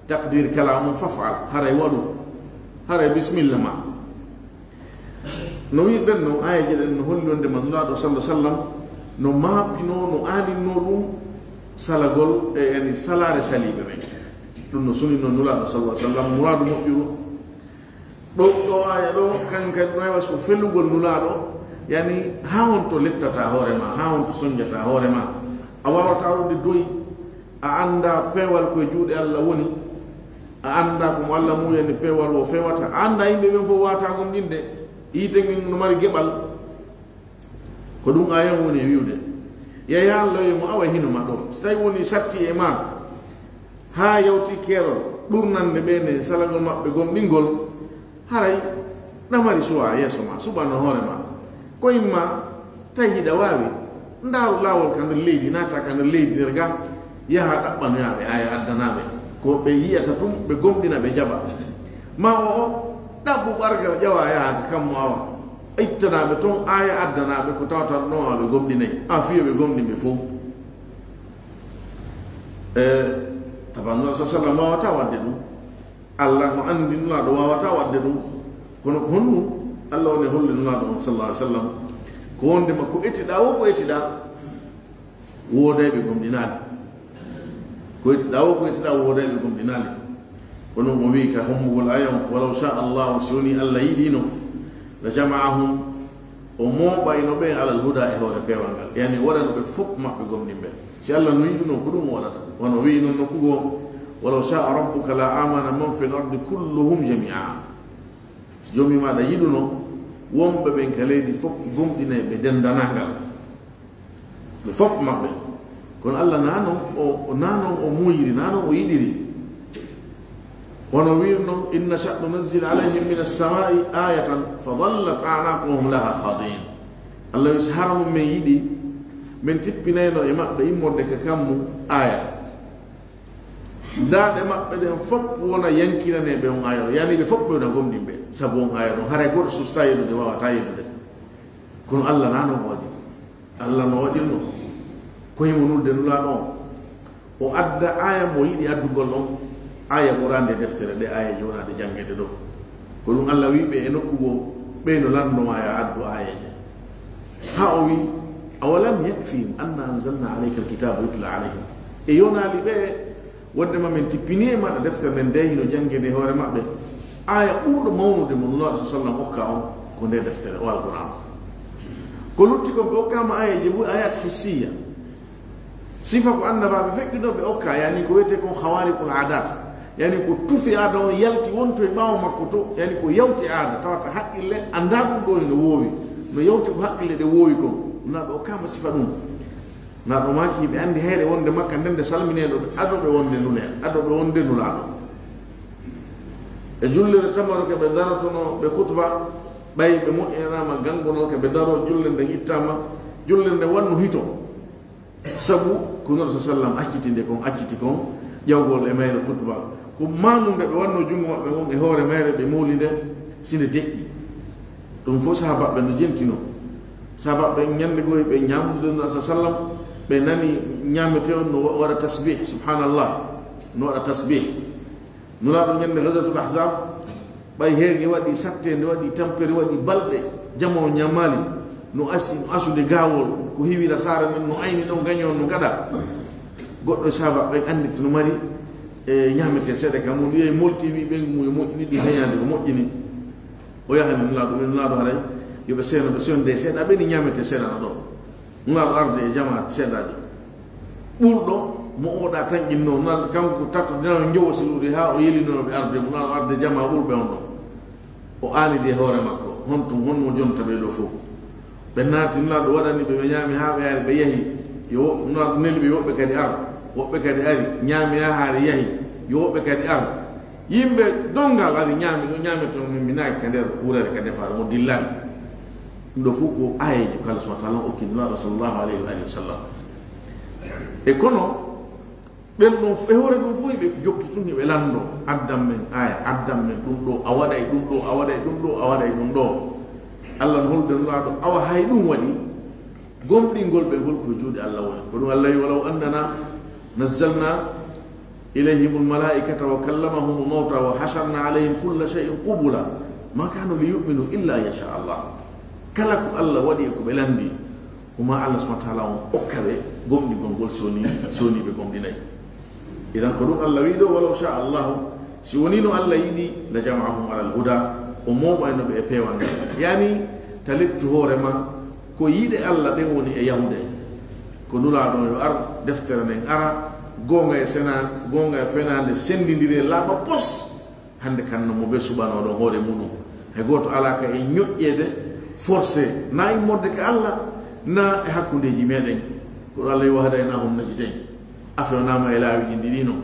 taqdir kalaamu, "faf'al," haray waɗu, haray bisimilla ma. No wiirɗen non, aayeeje ɗen no holli wonde ma Nulaaɗo sallallahu alaihi wasallam no maapinoo, no aaninnoo ɗum salagol e, yani, salaare saliiɓe ɓen. Ɗum no suninoo Nulaaɗo sallallahu alaihi wasallam, muraadu moƴƴuru. Ɗo, ɗo aaya ɗo, kan kadi no heɓa ko felugol Nulaaɗo, yani, haa honto lettataa hoore ma, haa honto sonjataa hoore ma. A waawataa waɗude doy, a anndaa peewal ko e juuɗe Allah woni, a anndaa ko mo Allah muuyani peewal o fewata, a anndaa yimɓe ɓen fof waawataa gomɗinde, yiite ngen no mari geɓal. Ko ɗum aaya on woni e wi'ude. Yaya Allah yo mo awa hino ma ɗo. Si tawi woni satti e ma, haa yawti keerol, ɗurnande ɓe ne salagol maɓɓe gomɗingol, haray ɗa mari suwa yeeso ma, suɓano hoore ma. Ko imma tawi hiɗa waawi, ndaaru laawol ka nder leydi, naata ka nder leydi nder ga, yaha ɗaɓɓanoyaa ɓe aaya addanaa ɓe. Ko ɓe yi'ata tun, ɓe gomɗina, ɓe jaɓa. Ma o, o ɗaɓɓu ɓargal, ƴawa yaha ka kammu awa. Ittanaa ɓe ton, aaya addanaa ɓe ko tawata ɗon ɓe gomɗinay. A fiyo ɓe gomɗin ɓe fow. E, taban Nulaaɗo sallallahu alaihi wasallam waawata waɗde ɗum. Allah no anndi Nulaaɗo waawata waɗde ɗum. Kono ko honɗum Allah woni holli Nulaaɗo on sallallahu alaihi wasallam? Ko wondema ko etiɗaa wo ko etiɗaa, wooday ɓe gomɗinaali. Ko etiɗaa wo ko etiɗaa, wooday ɓe gomɗinaali. Kono o wi'i ka hommugol aaya on, "Walaw sha Allah," si woni Allah yiɗino, "la jama'ahum," o mooɓayno ɓe, "alal huda," e hoore peewal ngal. Yani, waɗano ɓe fof maɓɓe gomɗinɓe. Si Allah no yiɗuno, ko ɗum o waɗata. Wano o wi'i non nokku goo, "Walaw sha'a rabbuka la amana man fil ardi kulluhum jami'a." Si Joomi maaɗa yiɗuno, wonɓe ɓen ka leydi fof gomɗinay ɓe denndanangal. Ɓe fof maɓɓe. Kono Allah na non o, o na non o muuyiri, na non o yiɗiri. Wano wiiri non, "In nasha nunazzil alayhim min as-samaa'i ayatan fa dhallat a'naquhum laha khadi'in." Allah wi, si hara mo men yiɗi, men tippinayno e maɓɓe immorde ka kammu aaya. Daaɗe maɓɓe ɗen fof wona yankinanee ɓe on aaya o. Yani ɓe fof ɓe wona gomɗinɓe. Sabu on aaya ɗon, haray gooto susta yeɗude, waawata yeɗude. Kono Allah na non waɗi. Allah no waɗirno. Ko himo nulde Nulaaɗo on. O adda aaya mo yiɗi addugol on. Aaya ɓuraande e deftere ɗe, aaya jonaade janngeede ɗo. Ko ɗum Allah wi ɓe e nokku goo, ɓe no lanndoma ya addu aayeeje. Haa o wi, "Awalam yakfihim anna anzalna alayka alkitaba yutla alayhim." E yonaali ɓe, wonde ma men tippini e maɗa deftere nden, nde hino janngeede e hoore maɓɓe. Aaya ɓurɗo mawnude mo Nulaaɗo sa sallam okka on, ko nde deftere, o Alqur'aan. Ko lutti kon ɓe okkaama aayeeje buy, ayat hissiya. Sifa ko annabaaɓe feƴƴuno ɓe okka, yani ko wiyetee kon khawariqul adat. Yani ko tufi aada on yalti wonto e ɓaawo makko to, yani ko yawti aada, tawata haqqille anndaa ɗum ɗo no woowi. No yawti ko haqqille ɗe woowi kon. Na ɓe okkaama sifa ɗum. Na ɗo maaki ɓe anndi hayre wonde makka nden nde salmineeɗo ɓe, ado ɓe wonde nule, ado ɓe wonde Nulaaɗo. E jullere tamaro ke ɓe darotono ɓe khutba, ɓay ɓe moƴƴinanaama ganngol ke ɓe daro, julle nden ittaama, julle nden wanno hito. Sabu ko Nulaaɗo sa sallam acciti nde kon, acciti kon, ƴawgol e mayre khutba. Ko maanumɓe ɓe wanno junngo maɓɓe ngon e hoore mayre ɓe mowli nde, si nde deƴƴi. Ɗum fof sahaabaaɓe no jentino. Sahaabaaɓe ɓen ñande goo ɓe ñaamude Nulaaɗo sa sallam, ɓe nani ñaametee on no wa-, waɗa tasbih, subhanallah, no waɗa tasbih. Nulaaɗo ñande Ghazwatul Ahzab, ɓay heege waɗi, sattee nde waɗi, tampere waɗi, balɗe, jama o ñaamaali, no asi, no asude gaawol, ko hiwira saare nden, no ayni ɗon gaño on no gaɗa. Goɗɗo e sahaabaaɓe ɓen annditi no mari, e, ñaametee seeɗa kam, o wi'i molti, wi'i ɓen mo e moƴƴini, ɗi heñaade ko moƴƴini. O yahani Nulaaɗo, ɓe Nulaaɗo haray, yo ɓe seeno, ɓe seeno de seeɗa, ɓe ni ñaametee seeɗa na ɗo. Nulaaɗo arde e jamaa seeɗaajo. Ɓurɗo mo oɗa tanƴinno, Nulaaɗo kanko ko tattodinano njowo si ɗuuɗi haa o yelinoo ɓe arde, Nulaaɗo arde jamaa ɓurɓe on ɗo. O aanidi e hoore makko, hontum, honmo jonta ɓee ɗo fof. Ɓe naati, Nulaaɗo waɗani ɓe, ɓe ñaami haa ɓe ari, ɓe yahi. Yo wo-, Nulaaɗo neli ɓe, woɓɓe kadi ar, woɓɓe kadi ari, ñaami haa haari yahi, yo woɓɓe kadi ar. Yimɓe donngal ari ñaami ɗo, ñaami to, min mi naaki ka nder kuurere ka defaare, mo dillaani. Ɗum ɗo fof ko aayeeji ko Allah subhanahu wa taala okki Nulaaɗo sallallahu alayhi wa alihi wa sallam. E kono, ɓen ɗon, e hoore ɗum fof, ɓe jokki tun, ɓe lanndo, "Addan men aaya, addan men ɗum ɗo, a waɗay ɗum ɗo, a waɗay ɗum ɗo, a waɗay ɗum ɗo." Allah no holde Nulaaɗo, awa hay ɗum waɗi, gomɗingol ɓe ngol ko e juuɗe Allah woni. Ko ɗum Allah wi, "Walaw annana nazzalna ilayhimul malaa'ikata wa kallamahumul mawta wa hasharna alayhim kulla shay'in qubula, ma kanu liyu'minu illa an yasha Allah." Kala ko Allah waɗi e ko ɓe lanndi, ko ma Allah subhanahu wa taala on okka ɓe gomɗingol ngol, si woni, si woni ɓe gomɗinay. Idan ko ɗum Allah wi ɗo, "Walaw sha Allahu", si woni no Allah yiɗi, "la jama'ahum alal huda", o mooɓayno ɓe e peewal ngal. Yani, ta lettu hoore ma, ko yiɗe Allah ɗen woni e yahude. Ko Nulaaɗo yo ar, deftere nden ara, goonga e sena-, goonga e fenaande senndindire laaɓa pos. Hannde kan no mo ɓe suɓanoo ɗon hoore muɗum. Hay gooto alaa ka e ñoƴƴeede, forcé, na immorde ka Allah, na e hakkundeeji meɗen. Ko ɗo Allah wi, "Wa hadaynahum najdayn." A fewnaama e laawi ɗin ɗiɗi non.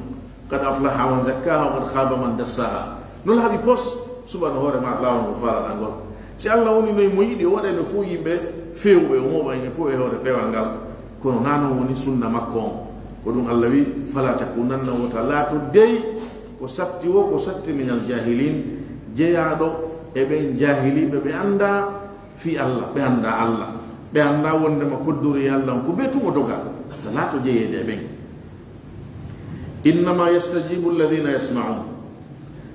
"Qad aflaha man zakkaha wa qad khaba man dassaha." No laaɓi pos, suɓano hoore ma laawol ngol faalaɗaa ngol. Si Allah woni noy mo yiɗi, o waɗay no fof yimɓe feewɓe, o mooɓa en fof e hoore peewal ngal. Kono na non woni sunna makko on. Ko ɗum Allah wi, "Fala takunanna", wota laato dey ko satti wo, ko satti minal jahilin, jeyaaɗo e ɓen jahiliiɓe, ɓe anndaa fii Allah, ɓe anndaa Allah, ɓe anndaa wonndema koddori Allah on ko bee tun o doga, ta laato jeyeede e ɓen. Innama yastajibu alladhina yasma'un,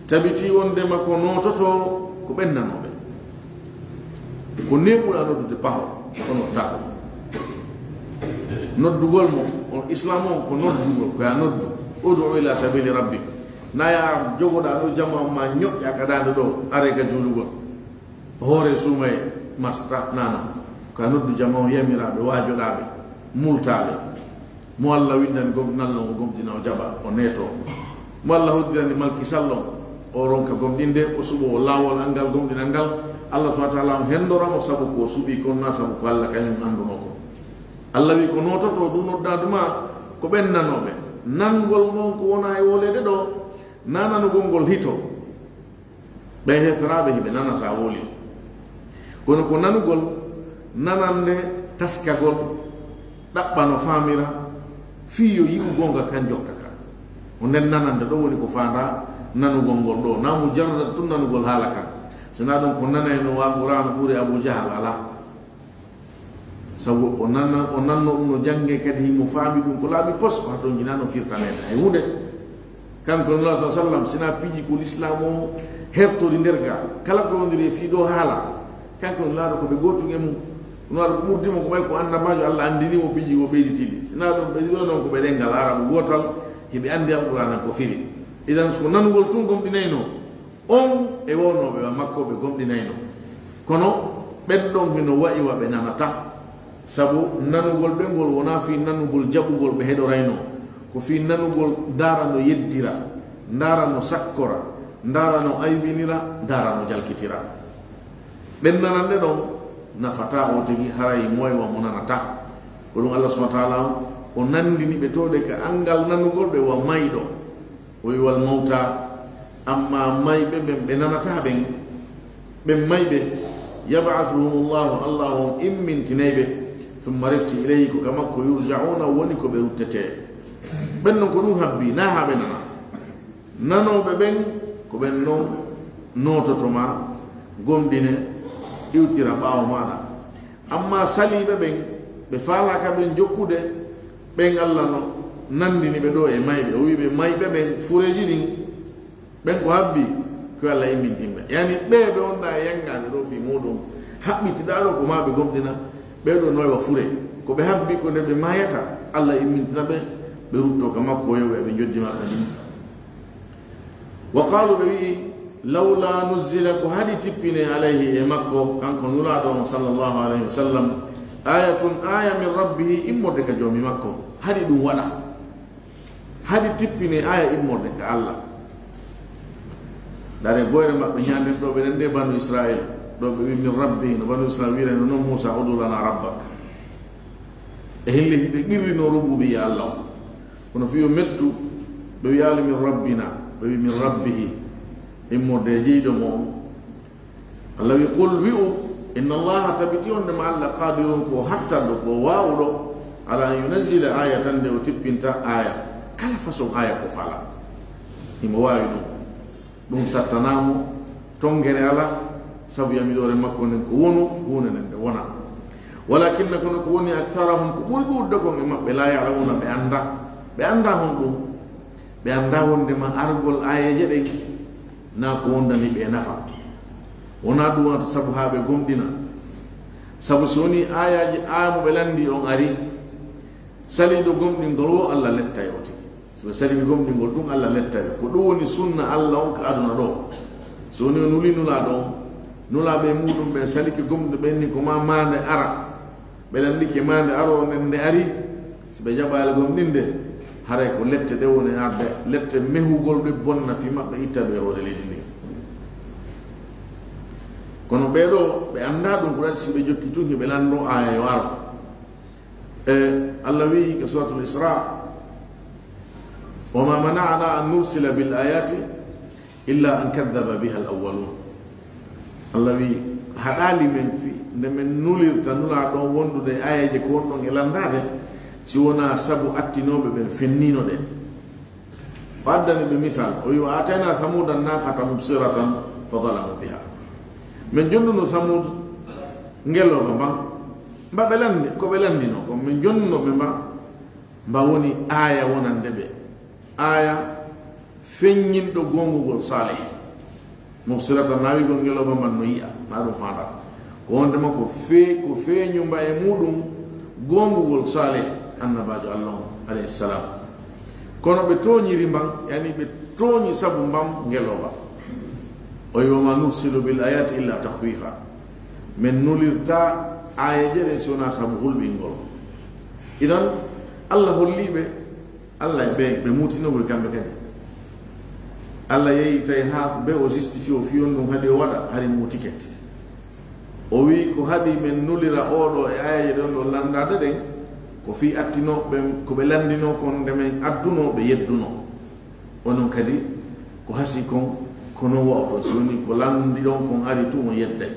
tabitii wonndema ko noototoo ko ɓen nanooɓe. Ko neeɓuɗaa noddude paho, kono taako. Noddugol mo, on Islam on ko noddugol, ko ya noddu. "Ud'u ila sabili rabbik." Na ya jogoɗaa ɗo, jama ma ñoƴƴa ka daande ɗo, are ka juulugol. Hoore suumaye, masta, nana. Ko ya noddu jama on, yamiraaɓe, waajoɗaaɓe, multaaɓe. Mo Allah winndani gomɗinal on, o gomɗina, o jaɓa, o neeto. Mo Allah hoddirani malkisal on, o ronka gomɗinde, o suɓo laawol an ngal gomɗinal ngal. Allah subhanahu wa taala on henndora mo sabu ko o suɓi kon, na sabu ko Allah kañum anndunoo kon. Allah wi, ko noototoo ɗum noddaadu ma, ko ɓen nanooɓe. Nanngol mon ko wona e wooleede ɗo, Nanugol ngol hito, ɓe heferaaɓe hiɓe nana sa woli. Kono ko nanugol, nanande taskagol, ɗaɓɓa no faamira, fii yo yi'u goonga kan jokka ka. Ko nden nanande ɗo woni ko faanda nanugol ngol ɗo. Na mujarrad tun nanugol haala kan. Sina ɗum ko nanayno wa Qur'aanu ɓuri Abu Jahal ala. Sabu o nanna, o nanno ɗum no jannge kadi himo faami ɗum ko laaɓi pos, o hatonjinano firtanede hay hunde. Kanko Nulaaɗo sa sallam, sina piiji ko Lislaam o hertori nder ga, kala ko wondiri e fii ɗo haala, kanko Nulaaɗo ko ɓe gootun e mum. Nulaaɗo ko ɓurdi mo ko ɓay ko annabaajo, Allah anndini mo piiji o ɓeyditiiɗi. Sina ɗum ɓe ɗo non ko ɓe ɗenngal Arabu gootal, hiɓe anndi Alqur'aana ko firi. Idan ko nanugol tun gomɗinayno, on e wownooɓe wa makko ɓe gomɗinayno. Kono ɓen ɗon hino wa'i wa ɓe nanata. Sabu nanugol ɓe ngol wonaa fii nanugol jaɓugol ɓe heɗorayno. Ko fii nanugol ndaara no yeddira, ndaara no sakkora, ndaara no aybinira, ndaara no jalkitira. Ɓen nanande ɗon nafataa o tigi haray moy wa mo nanata. Ko ɗum Allah subhanahu wa ta'ala o nandini ɓe to de ka anngal nanugol ɓe wa mayɗo. O wi'i, "Wal mawta," amma mayɓe ɓen ɓe nanataa ɓen, ɓen mayɓe, "yab'athuhumullahu," Allah on immintinay ɓe, "thumma refti ilayhi," ko ka makko, "yurja'una," woni ko ɓe ruttetee. Ɓen non ko ɗum habbi, na haa ɓe nana. Nanooɓe ɓen, ko ɓen non noototo ma, gomɗine, iwtira ɓaawo maaɗa. Amma saliiɓe ɓen, ɓe faalaaka ɓen jokkude, ɓen Allah no nandini ɓe ɗo e mayɓe. O wi'i ɓe mayɓe ɓen, fureeji ɗin, ɓen ko habbi, ko Allah immintin ɓe. Yani ɓe ɓe wonɗa e yangaade ɗo fii muɗum, haɓɓitiɗa ɗo ko ma ɓe gomɗina, ɓe ɗo noy wa fure. Ko ɓe habbi ko nde ɓe maayata, Allah immintina ɓe, ɓe rutto ka makko, o yoɓa ɓe njoddi maɓɓe ɗin. Wa qaalu, ɓe wi'i, "Lawla nuzzila," ko haɗi tippine alayhi e makko, kanko Nulaaɗo on sallallahu alayhi wa sallam, "ayatun," aya, "min rabbihi," immorde ka Joomi makko. Haɗi ɗum waɗa. Haɗi tippine aya immorde ka Allah. Dare boyre maɓɓe ñaanden ɗo ɓe nande Banu Israil, ɗo ɓe wi'i, "Min rabbihi," no Banu Israil wi'irayno non Muusa, "Udu lana rabbak." E hille hiɓe qirrino rububiyya Allah on. Kono fii yo mettu, ɓe wi'aali, "Min rabbina," ɓe wi'i, "Min rabbihi," immorde e jeyɗo mo on. Allah wi'i, "Qul," wi'u, "Inna Allaha," tabiti wonde ma Allah, "qadirun," ko hattanɗo, ko waawuɗo, "ala an yunazzila ayatan," nde o tippinta aya. Kala façon aya ko fala. Himo waawi ɗum. Ɗum sattanaa mo, tongere alaa, sabu yamiroore makko nden ko wonu, huunde nden nde wona. "Walakinna," kono ko woni, "aktharahum," ko ɓuri ɗuuɗude kon e maɓɓe, "laa ya'lamuuna," ɓe anndaa. Ɓe anndaa honɗum? Ɓe anndaa wonde ma argol aayeeje ɗen, naa ko wondani ɓe nafa. Wonaa ɗum wonata sabu haa ɓe gomɗina. Sabu si woni aayaaji, aaya mo ɓe lanndi on ari, saliiɗo gomɗingol wo, Allah lettay o tigi. Si ɓe salii gomɗingol tun, Allah lettay ɓe. Ko ɗum woni sunna Allah on ka aduna ɗo. Si woni o nuli Nulaaɗo on, Nulaaɓe muɗum ɓen salike gomɗuɓe ɓen ni ko ma maande ara. Ɓe lanndike maande aroo nden nde ari. Si ɓe jaɓaali gomɗinde, haray ko lette ɗe woni arde, lette mehugol ɓe bonna fii maɓɓe, itta ɓe e hoore leydi ndin. Kono ɓee ɗoo, ɓe anndaa ɗum, ko ɗaɗi si ɓe jokki tun, hiɓe lanndoo aaya yo aro. E, Allah wi'i ka Suratul Isra, "Wa ma mana'ana an nursila bil ayati illa an kadhdhaba biha al awwalun." Allah wi'i, haɗaali men fii nde men nulirta Nulaaɗo on wondude e aayeeje ko wonɗon e lanndaade, si wonaa sabu attinooɓe ɓen fenniino ɗe. O addani ɓe misal, o wi'i, "Wa atayna Thamuda naqata mubsiratan fa zalamu biha." Men jonnuno Thamud ngelooba mban, mba ɓe lanndi, ko ɓe lanndino kon, men jonnuno ɓe mba, mba woni aaya wonande ɓe. Aaya feññinɗo goongugol Saalih. Mubsiratan, naawigol ngelooba mban no yi'a, na ɗum faandaa. Ko wondema ko fe-, ko feeñu mba e muɗum goongugol Saalih, annabaajo Allah on, alayhi salam. Kono ɓe tooñiri mban, yani ɓe tooñi sabu mban ngelooba. O wi'i, "Wa ma nursilu bil ayati illa takhwifa." Men nulirta aayeeje ɗe si wonaa sabu hulɓingol. Idan, Allah holli ɓe Allah e ɓe, ɓe muutinoo ko e kamɓe kadi. Allah yeeyi tawi haa ɓe o justifié o fii on ɗum haɗi o waɗa, hari muutike. O wi'i ko haɗi men nulira oo ɗoo e aayeeje ɗen ɗo lanndaade ɗen, ko fii attinoo ɓe, ko ɓe lanndinoo kon nde men addunoo ɓe yeddunoo. Onon kadi, Ko hasii kon, ko non wa'oto. Si wonii ko lanndi ɗon kon ari tun, on yedday.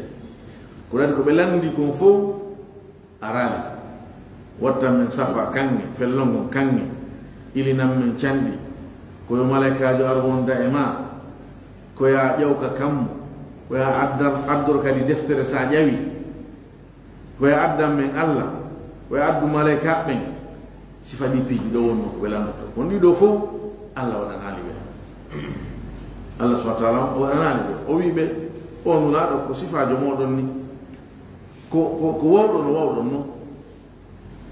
Ko ɗaɗi ko ɓe lanndi kon fow, araali. Wattan men safa kaŋŋe, fellon ngon kaŋŋe, ilinan men canɗi. Ko yo malaykaajo ar wonda e maa, ko yaa ƴaw ka kammu, ko yaa addar-, addor kadi deftere si a ƴawi. Ko e addan men Alla, ko e addu malaykaaɓe ɓen, sifa ɗii piiji ɗoo wonnoo ko ɓe lanndotoo. Kono ɗii ɗoo fow, Alla waɗanaali ɓe. Alla subhaanahu wa ta'aalaa o waɗanaali ɓe. O wi'i ɓe, "On Nulaaɗo, ko sifaajo mooɗon nii. Ko, ko, ko wawɗon, o wawɗon non.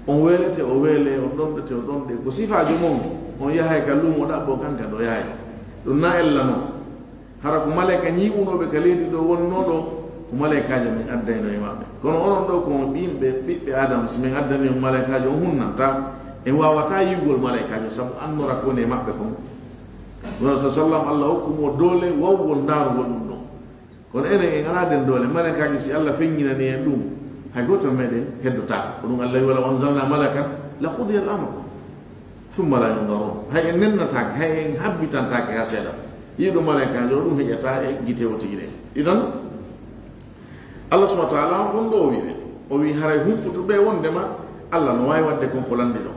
On weelete, o weelee, on ɗonɗete, o ɗonɗee. Ko sifaajo mon, on yahay ka luumo ɗaɓɓon, kan kadi o yahay. Ɗum na ella non." Hara ko malayka ñiiɓunooɓe ka leydi ɗoo wonnoo ɗoo, ko malaykaajo men addayno e maɓɓe. Kono onon ɗoo ko on ɓiɓɓe, ɓiɓɓe Aadama, si men addanii on malaykaajo, on hunnantaa. En waawataa yi'ugol malaykaajo, sabu annora ko woni e maɓɓe kon. Ɗum sa sallam, Alla hokku mo doole wawgol ndaarugol ɗum ɗon. Kono enen en alaa den doole. Malaykaajo, si Alla feññinanii en ɗum, hay gooto e meɗen heddotaako. Ko ɗum Alla wi'i, "Walaw anzalnaa malakan la qudiya al-amr." Summa laa yunzaruun. Hay en nennataake, hay en habbitantaake haa seeɗa. Yi'ude malaykaajo ɗum heƴataa e gite o tigi ɗen. Idan, Alla subhaanahu wa ta'aalaa on ɗoo o wi'i ɓe. O wi'i haray humputu ɓe wondema Alla no waawi waɗde kon ko lanndi ɗon.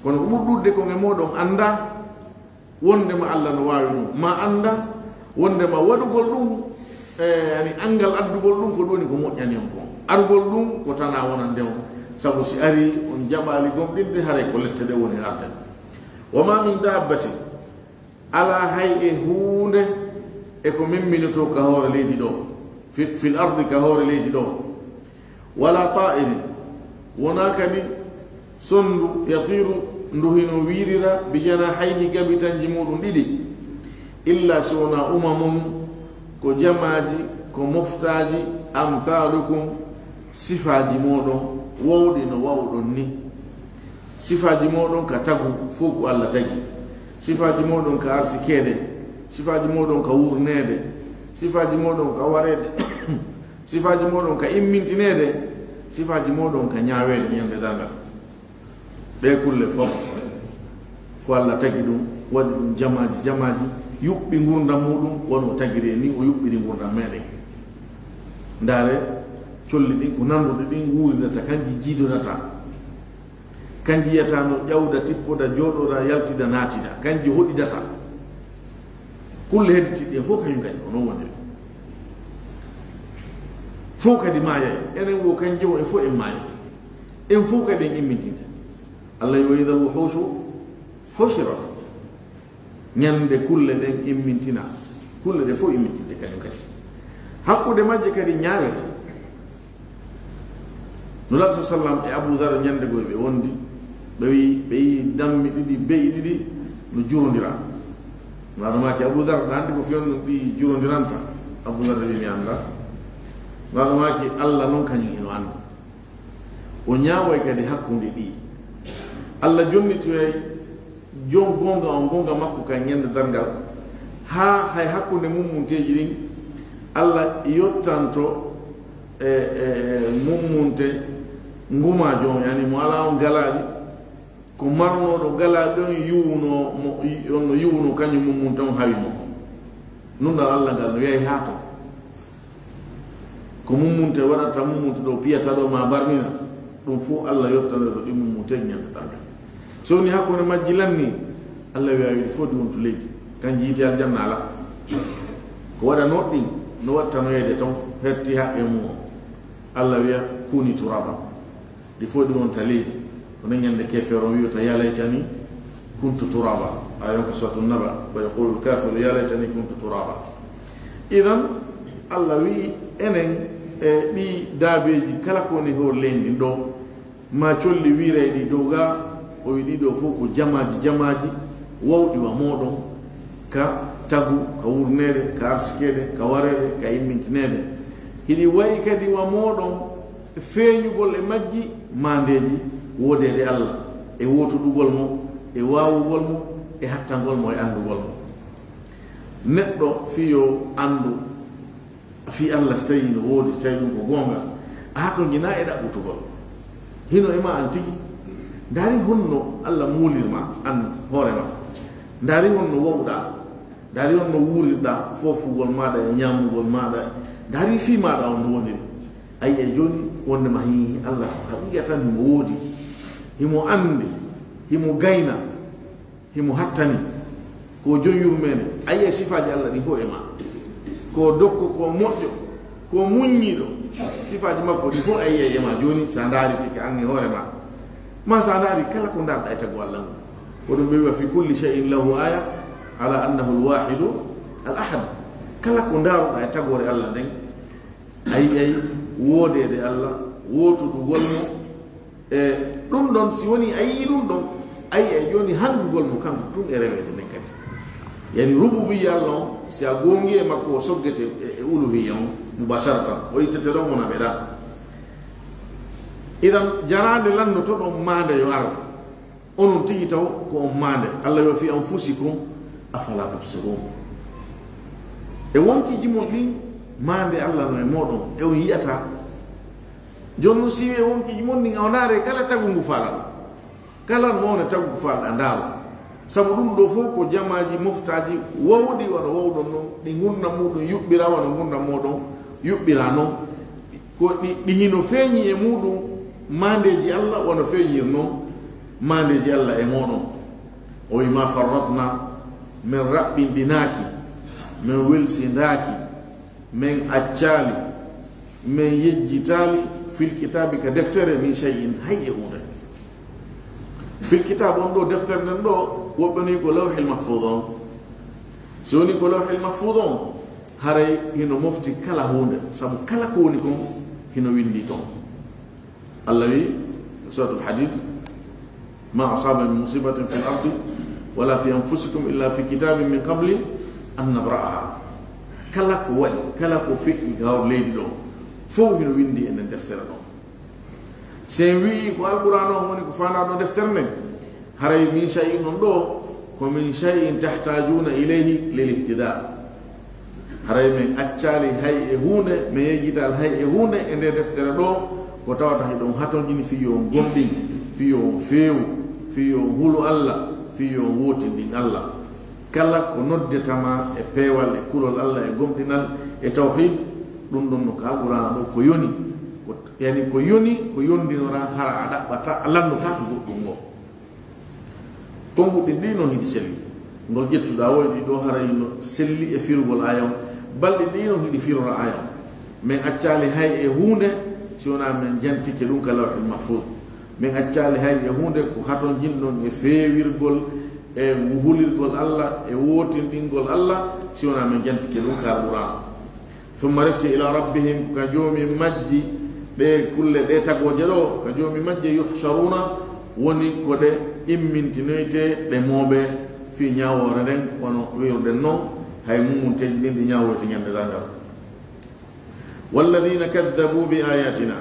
Kono ko ɓuri ɗuuɗude kon e mooɗon anndaa wondema Alla no waawi ɗum. Maa annda wondema waɗugol ɗum, e, yani, anngal addugol ɗum ko ɗum woni ko moƴƴani on kon. Arugol ɗum ko tanaa wonande on. Sabu si arii on jaɓaali gomɗinde, haray ko lette ɗe woni arde. "Wa maa min daabbatin," alaa hay e huunde e ko memminotoo ka hoore leydi ɗoo, fi, fil ardi, ka hoore leydi ɗoo, "wala taa'irin," wonaa kadi sonndu, "yatiiru," ndu hino wiirira, "bi janaahihi," gabitanji muuɗum ɗiɗi, "illa," si wonaa, "umamun," ko jamaaji, ko moftaaji, "amthaalukum," sifaaji mooɗon, wowɗi no wawɗon ni. Sifaaji mooɗon ka tagu, fow ko Alla tagi. Sifaaji mooɗon ka arsikeede, sifaaji mooɗon ka wurneede, sifaaji mooɗon ka wareede, sifaaji mooɗon ka immintineede, sifaaji mooɗon ka ñaaweede ñande darngal. Ɗee kulle fow, ko Alla tagi ɗum, waɗi ɗum jamaaji, jamaaji, yuɓɓi ngurndan muuɗum, wano o tagiri en ni, o yuɓɓiri ngurndan meɗen. Ndaare, colli ɗin ko nanduɗe ɗin nguurirata, kanji jiidodata. Kanji yiyata no ƴawda, tippoda, jooɗoda, yaltida, naatida. Kanji hoɗidata. Kulle hedditiɗɗe ɗen fow kañum kadi ko non woniri. Fow kadi maayay. Enen wo kanji wo en fow en maayay. En fow kadi en immintinte. Allah wi, "Wa idal wuhushu hushirat." Ñande kulle ɗen immintina. Kulle ɗe fow immintinte kañum kadi. Hakkunde majje kadi ñaawete. Nulaaɗo sa sallam e Abu Dhar ñande goo ɓe wondi, ɓe wi, ɓe yi dammi ɗiɗi, be'i ɗiɗi no jurondira. Nulaaɗo maaki, "Abu Dhar, ɗa anndi ko fewndo ɗi jurondiranta?" Abu Dhar wi, "Mi annda." Nulaaɗo maaki, "Allah non kañum hino anndi." O ñaawoy kadi hakkunde ɗi. Allah jonnitoyay jon goonga on, goonga makko kan ñande darngal, haa hay hakkunde mummunteeji ɗin, Allah yottanto e, e, e mummunte ngumaajo on, yani mo alaa on galaaɗi, ko marnooɗo galaaɗi on yuwuno mo, on no yuwuno kañum mummunte on hawi mo. Nunɗal Allah ngal no yahi haa ton. Ko mummunte waɗata, mummunte ɗo piyata ɗo ma barmina, ɗum fof Allah yottanoto ɗi mummunte ñande darngal. So woni hakkunde majji lanni, Allah wiya ɗi fof ɗi wontu leydi. Kanji yiite aljanna alaa. Ko waɗanoo ɗin, no wattanoyeede ton, hetti haqqe mum o. Allah wiya, "Kuni turaban." Ɗi fof ɗi wonta leydi. Kono ñande keefeero on wi'ata, "Ya laytani kuntu turaba." Aaya on ko Suratu Naba. "Wa yaqulu l-kafiru ya laytani kuntu turaba." Idan, Allah wi'i, enen e ɗi daabeeji kala ko woni hoore leydi ndin ɗo, ma colli wiirayɗi dow ga, o wi'i ɗi ɗo fof ko jamaaji, jamaaji wawɗi wa mooɗon, ka tagu, ka wurneede, ka arsikeede, ka wareede, ka immintineede. Hiɗi wa'i kadi wa mooɗon, feeñugol e majji maandeeji woodeede Allah, e wootuɗugol mo, e waawugol mo, e hattangol mo, e anndugol mo. Neɗɗo fii yo anndu fii Allah, si tawii no woodi, si tawii ɗum ko goonga, a hatonjinaa e ɗaɓɓutugol. Hino e ma an tigi. Ndaari honno Allah muulirma an hoore ma. Ndaari honno wowɗaa. Ndaari on no wuurirɗaa, foofugol maaɗa e ñaamugol maaɗa. Ndaari fii maaɗa on no woniri. A yi'ay jooni wonde ma hii Allah ko haqiiqa tan himo woodi. Himo anndi, himo gayna, himo hattani. Ko jon yurmeende. A yi'ay sifaaji Allah ɗin fof e ma. Ko dokko, ko moƴƴo, ko muññiiɗo. Sifaaji makko ɗin fof a yi'ay e ma jooni, so a ndaaritike an e hoore ma. Ma so a ndaari kala ko ndaarɗaa e tagu Allah ngun. Ko ɗum ɓe wi'a, "Fi kulli shay'in lahu aya, ala annahu al-wahidu al-ahad." Kala ko ndaaruɗaa e tagoore Allah nden, a yi'ay woodeede Allah, wootudugol mo. E ɗum ɗon, si woni a yi'i ɗum ɗon, a yi'ay jooni hanngugol mo kanko tun e reweede nden kadi. Yani rububiyya Allah on, si a goongi e makko, o soggete e, e uluhiyya on mubasharatan. O ittete ɗon, wona ɓe ɗa. Idan, jaraande lannotoɗon maande yo ar. Onon tigi taw ko on maande. Allah yo fi anfusikum, afala tubsirun. E wonkiiji mon ɗin, maande Allah no e mooɗon, e on yi'ataa. Jooni non, si e wonkiiji mon ɗin, a ndaare kala tagu ngu faalaɗo. Kala noone tagu ngu faalaɗo, a ndaaro. Sabu ɗum ɗo fof ko jamaaji moftaaji wawɗi wano wawɗon non, ɗi ngurndan muɗum yuɓɓira wano ngurndan mooɗon yuɓɓira non. Ko ɗi, ɗi hino feeñi e muɗum maandeeji Allah, wano feeñir non maandeeji Allah e mooɗon. O wi, "Ma farratna, men raɓɓinɗinaaki, men welsindaaki, men accaali, men yejjitaali fil kitaabi ka deftere min shay'in hay e huunde." Fil kitaab on ɗo deftere nden ɗo, woɓɓe ni ko lawhil mahfuuz on. Si woni ko lawhil mahfuuz on, haray hino mofti kala huunde, sabu kala ko woni kon hino windi ton. Allah wi, Suratul Hadid, "Ma asaba min musibatin fil ardi wala fi anfusikum illa fi kitabin min qabli an nabra'aha." Kala ko waɗi, kala ko feƴƴi gawar leydi ɗo, fof hino windi e nden deftere ɗon. Si en wi'i ko Alqur'aana on woni ko faandaɗo deftere nden, haray min shay'in on ɗo, ko min shay'in tahtajuuna ilayhi lil ihtida. Haray men accaali hay e huunde, men yejjitaali hay e huunde e nde deftere ɗo, ko tawata hiɗon hatonjini fii yo on gomɗin, fii yo on feewu, fii yo on hulu Allah, fii yo on wootindin Allah. Kala ko noddetama e peewal e kulol Allah e gomɗinal e tawhid, ɗum ɗon no ka Alqur'aana ɗo ko yoni, ko, yani ko yoni, ko yondinora, hara a ɗaɓɓata, a lannotaako goɗɗum ngo. Konnguɗi ɗi non hiɗi selli. Ngol ƴettuɗaa woni ɗi ɗo haray no selli e firugol aaya on. Balɗi ɗi non hiɗi firora aaya on. Men accaali hay e huunde si wonaa men jantike ɗum ka Lawhil Mahfuuz. Men accaali hay e huunde ko hatonjinɗon e feewirgol e hulirgol Allah e wootinɗingol Allah si wonaa men jantike ɗum ka Alqur'aana. Summa refti ila rabbihim, ka Joomi majji, ɗe kulle, ɗe tagooje ɗo, ka Joomi majje, yuhsharuuna, woni ko ɗe immintinoyte, ɗe mooɓe fii ñaawoore nden, wano wi'ruɗen non, hay mummunteeji ɗin ɗi ñaawoyte ñande darngal. Walladina kaddabu bi ayatina,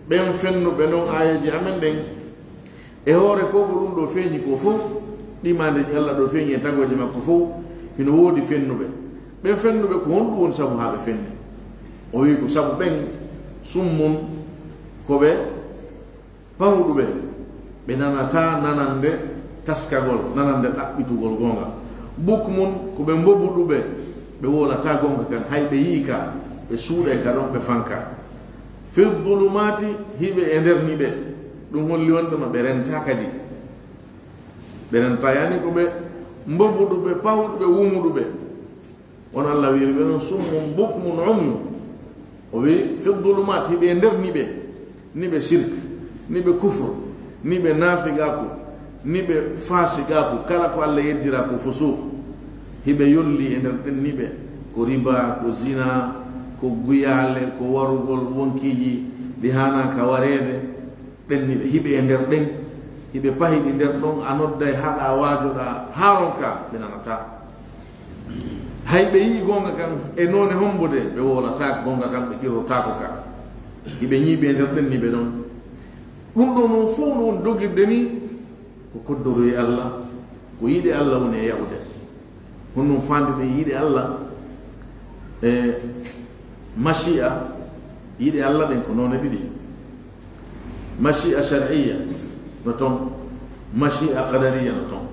ɓen fennuɓe non aayeeji amen ɗen, e hoore ko ko ɗum ɗo feeñi ko fof, ɗi maandeeji Allah ɗo feeñi e tagooje makko fof, hino woodi fennuɓe. Ɓen fennuɓe, ko honɗum woni sabu haa ɓe fenni? O wi'i ko sabu ɓen summun, ko ɓe pawɗuɓe, ɓe nanataa nanande taskagol, nanande ɗaɓɓitugol goonga. Bukmun, ko ɓe mbobuɗuɓe, ɓe wowlataa goonga kan, hay ɓe yi'i ka, ɓe suuɗay ka ɗon, ɓe fanka. Fi dhulumaati, hiɓe e nder niɓe. Ɗum holli wonde ma ɓe rentaa kadi. Ɓe rentaa, yani ko ɓe mbobuɗuɓe, pawɗuɓe, wumuɗuɓe. On Allah wi'iri ɓe non summun bukmun umyun. O wi'i, fi dhulumaat, hiɓe e nder niɓe. Niɓe shirk, niɓe kufr, niɓe naafiqaaku, niɓe faasiqaaku, kala ko Allah yeddira ko fusuuq. Hiɓe yolli e nder ɗen niɓe, ko riba, ko zina, ko guyaale, ko warugol wonkiiji ɗi haanaaka wareede. Ɗen niɓe, hiɓe e nder ɗen, hiɓe pahiɗi nder ɗon, a nodday, haɗa, waajoɗa, haa ronka, ɓe nanataa. Hay ɓe yi'i goonga kan e noone hombo de, ɓe wowlataa goonga kan, ɓe qirrotaako ka. Hiɓe ñiiɓi e nder ɗen niɓe ɗon. Ɗum ɗo non fof no woni dogirde ni, ko koddoroye Allah, ko yiɗe Allah woni e yahude. Honno faandirɗen yiɗe Allah e mashi'a, yiɗe Allah ɗen ko noone ɗiɗi. Mashi'a shar'iyya no ton, mashi'a qadariyya no ton.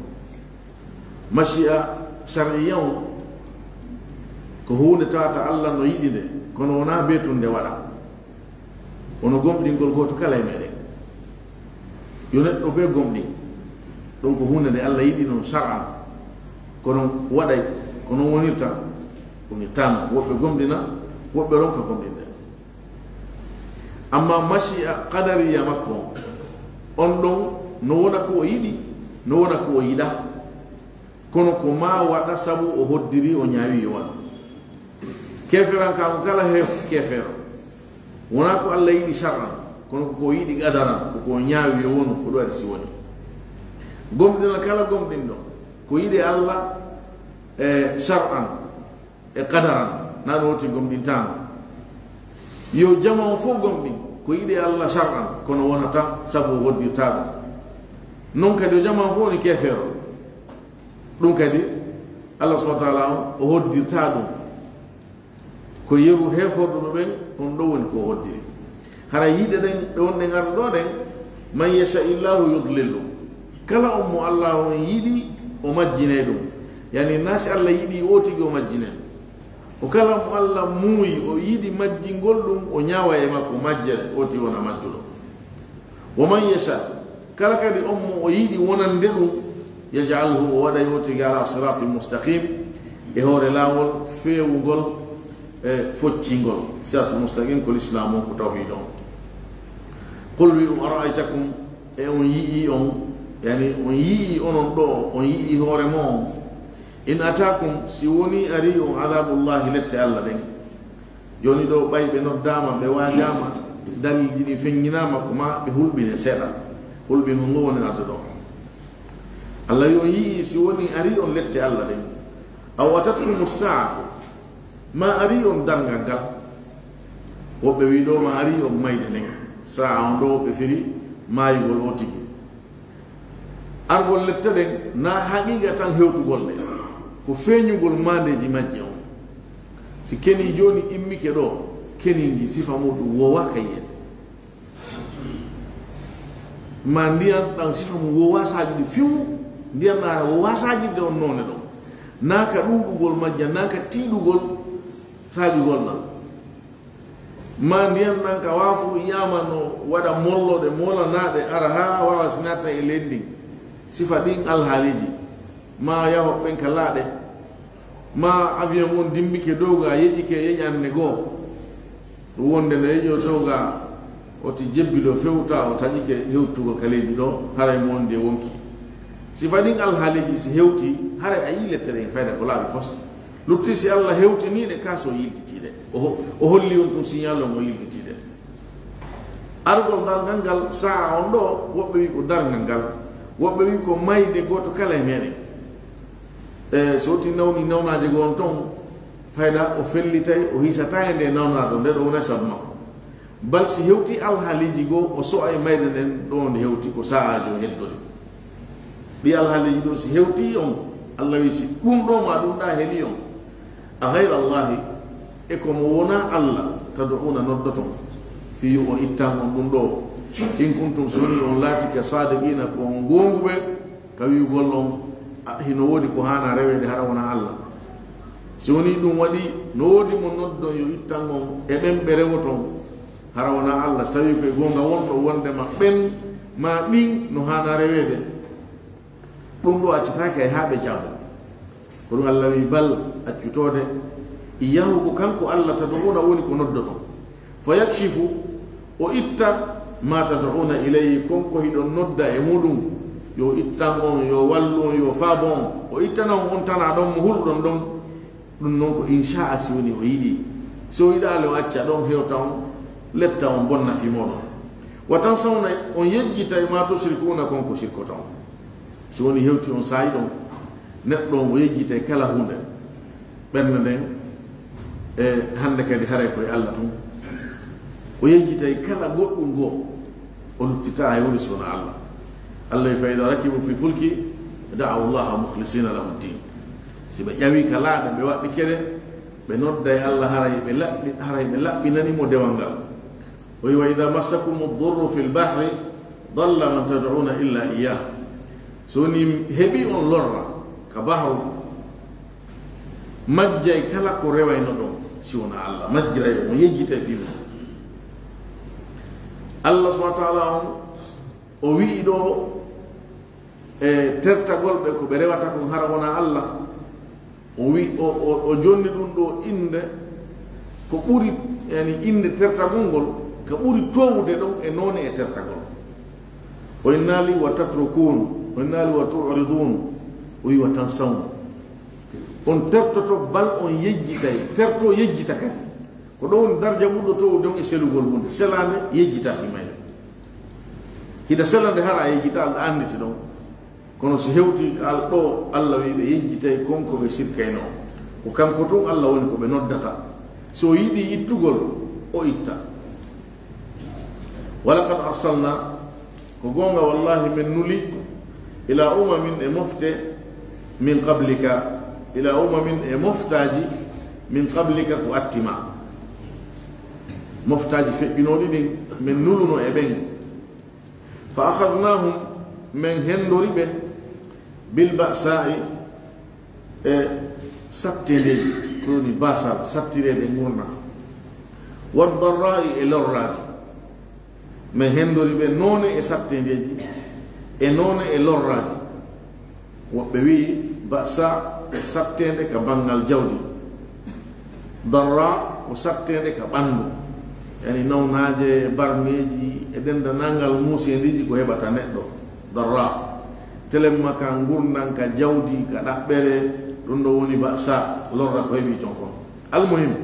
Mashi'a shar'iyya on, Ko huunde tawata Allah no yiɗi nde, kono wonaa bee tun nde waɗa. Wano gomɗingol gooto kala e meɗen. Yo neɗɗo bee gomɗin. Ɗum ko huunde nde Allah yiɗi non shar'an. Kono waɗay, ko non wonirta, wonirtaano. Woɓɓe gomɗina, woɓɓe ronka gomɗinde. Amma mashi'a qadariya makko on, on ɗon no wona ko o yiɗi, no wona ko o yiɗa. Kono ko maa waɗa sabu o hoddiri, o ñaawi yo waɗu. Keeferankaagu kala heef keefeero. Wonaa ko Allah yiɗi shar'an, kono ko o yiɗi qadaran, ko ko o ñaawi yo wonu, ko ɗum waɗi si woni. Gomɗinal kala gomɗinɗo, ko yiɗi Allah e shar'an, e qadaran, na ɗum woti gomɗintaano. Yo jamaa on fof gomɗin, ko yiɗi Allah shar'an, kono wonata sabu o hoddirta ɗum. Non kadi yo jamaa on fof woni keefeero. Ɗum kadi, Allah subhanahu wa ta'ala on, o hoddirta ɗum. Ko yeru heeforɓe ɓen, on ɗo woni ko o hoddiri. Hara yiɗe ɗen, ɗe wonɗen arde ɗo ɗen, man yasha illahu yudlilhu. Kala on mo Allah on yiɗi, o majjinay ɗum. Yani, na si Allah yiɗi, o tigi o majjinen. O kala mo Allah muuyi, o yiɗi majjingol ɗum, o ñaawa e makko majjere, o ti wona majjuɗo. Wa man yasha, kala kadi on mo o yiɗi wonande ɗum, yaj'alhu, o waɗay o tigi ala siratin mustaqim, e hoore laawol feewungol e foccingol. Siratul mustaqim ko l'islam on, ko tawhid on. Qul, wi'u, ara'aytakum, e on yi'i on, yani on yi'i onon ɗo, on yi'i hoore mo on, in atakum, si woni ari on adabullahi, lette Allah ɗen. Jooni ɗo ɓay ɓe noddaama, ɓe waajaama, dalilji ɗin feññinaama, ko ma ɓe hulɓine seeɗa. Hulɓingol ngol woni arde ɗo. Allah yo yi'i si woni ari on lette Allah ɗen. Aw atatkumu saatu, ma ari on darngal ngal. Woɓɓe wi ɗo ma ari on mayde nden. Saa on ɗo woɓɓe firi maayugol o tigi. Argol lette ɗen, na haqiqa tan hewtugol ɗe, ko feeñugol maandeeji majje on. Si keni jooni immike ɗo, keni ndi sifa muɗum woowaaka yi'ede. Ma ndiyan ɗan sifa mum woowaa saajude few, ndiyan ɗan hara woowaa saajirde on noone ɗon. Na ka ɗuuɗugol majja, na ka tiiɗugol saajugol ɗan. Ma ndiyan ɗan ka waafu yi'aama no waɗa mollo ɗe, moola na ɗe ara haa waawa si naata e leydi ndin. Sifa ɗin alhaaliiji. Ma yaho ɓen ka laaɗe. Ma avion on dimbike dow ga, yeƴike yeƴanne goo. Ɗum wonde no yeƴo dow ga, o ti jebbi ɗo fewta, o taƴike hewtugol ka leydi ɗo, haray mo wondi e wonki. Sifa ɗin alhaaliiji si hewti, haray a yii lettere en fayda ko laaɓi pos. Lutti si Allah hewtiniiɗe, ka so yilkitiiɗe. O ho-, o holli on tun signal on o yilkitiiɗe. Argol darngal ngal, sa'a on ɗo, woɓɓe wi ko darngal ngal, woɓɓe wi ko mayde gooto kala e meɗen. E, so woti nawni nawnaaje goo on ton, fayda o fellitay, o hisata e nde nawnaɗo, nde ɗo wona sabu makko. Bal si hewti alhaaliiji goo, o so'a e mayde nden ɗo nde hewti ko sa'aajo heddori. Ɗi alhaaliiji ɗo si hewti on, Allah wi si ɗum ɗo ma ɗum ɗa heli on. A ghayra Allahi, e ko mo wona Allah, tad'una noddoton, fi o ittan on ɗum ɗo. In kuntum, so woni on laatike sadiqina ko on goonguɓe, ka wi'ugol on, a, hino woodi ko haana reweede hara wona Allah. Si woni ɗum waɗi, no woodi mo noddon yo ittan on e ɓen ɓe rewoton, hara wona Allah. Si tawi ko e goonga wonɗo wonde ma ɓen ma ɗin no haana reweede, ɗum ɗo accataake hay haa ɓe jaabo. Ko ɗum Allah wi, bal, accutoode, iyahu ko kanko Allah tad'una woni ko noddoton. Fa yakshifu, o itta, ma tad'una ilayhi, kon ko hiɗon nodda e muɗum, yo ittan on, yo wallu on, yo faabo on. O ittana on on tana ɗon mo hulɗon ɗon. Ɗum non ko in sha'a si woni o yiɗi. Si o yiɗaali o acca ɗon hewta on, letta on bonna fi moɗon. Wa tansawna, on yejjitay ma tushrikuna kon ko shirkoton. Si woni hewti on saa'i ɗon, neɗɗo on o yejjitay kala huunde. Ɓernde nden, e hannde kadi haray ko e Allah tun. O yejjitay kala goɗɗum goo, o luttitaa hay huunde si wona Allah. Allah wi, fa idha rakibu fi fulki da'awu Allaha mukhlisina lahu ddin. Si ɓe ƴawi ka laaɗe, ɓe waɗɗi kere, ɓe nodday Allah haray ɓe laɓɓi-, haray ɓe laɓɓinani mo dewal ngal. O wi, wa idha massakumu ddurru fil bahri dalla man tad'una illa iyyah. So woni heɓi on lorra ka bahru, Majjay kala ko rewayno ɗon si wona Allah. Majjiray on, yejjitay fii mum. Allah subhanahu wa ta'ala on, o wi'i ɗo e tertagol ɓe ko ɓe rewata kon hara wona Allah. O wi-, o, o, o jonni ɗum ɗo innde ko ɓuri, yani innde tertagol ngol, ka ɓuri toowude ɗon e noone e tertagol. O innaali wa tatrukun, o innaali wa tu'ridun, o wi wa tansawun. On tertoto bal on yejjitay, terto yejjita kadi. Ko ɗo woni darja ɓurɗo toowude on e selugol hunde. Selaande yejjita fii mayre. Hida selande hara a yejjita, a annditi ɗon. Kono si hewti al ɗo, Allah wi ɓe yejjitay kon ko ɓe sirkayno. Ko kanko tun Allah woni ko ɓe noddata. Si o yiɗi ittugol, o itta. Walaqad arsalna, ko goonga wallahi men nuli, ila umamin e mofte, min qablika, ila umamin e moftaaji, min qablika ko atti ma. Moftaaji feƴƴinooɗi ɗin, men nuluno e ɓen. Fa akhadnahum, men hendori ɓe, bil ba'sa'i, e satteendeeji, ko woni basal, sattireede ngurndan, wad darra'i, e lorraaji. Men hendori ɓe noone e satteendeeji, e noone e lorraaji. Woɓɓe wi'i ba'sa, satteende ka banngal jawdi. Darra ko satteende ka ɓanndu, yani nawnaaje, barmeeji, e denndanangal muuseendiiji ko heɓata neɗɗo. Darra. Telemma ka ngurndan, ka jawdi, ka ɗaɓɓere, ɗum ɗo woni ba'sa, lorra ko heɓi ton kon. Almuhim,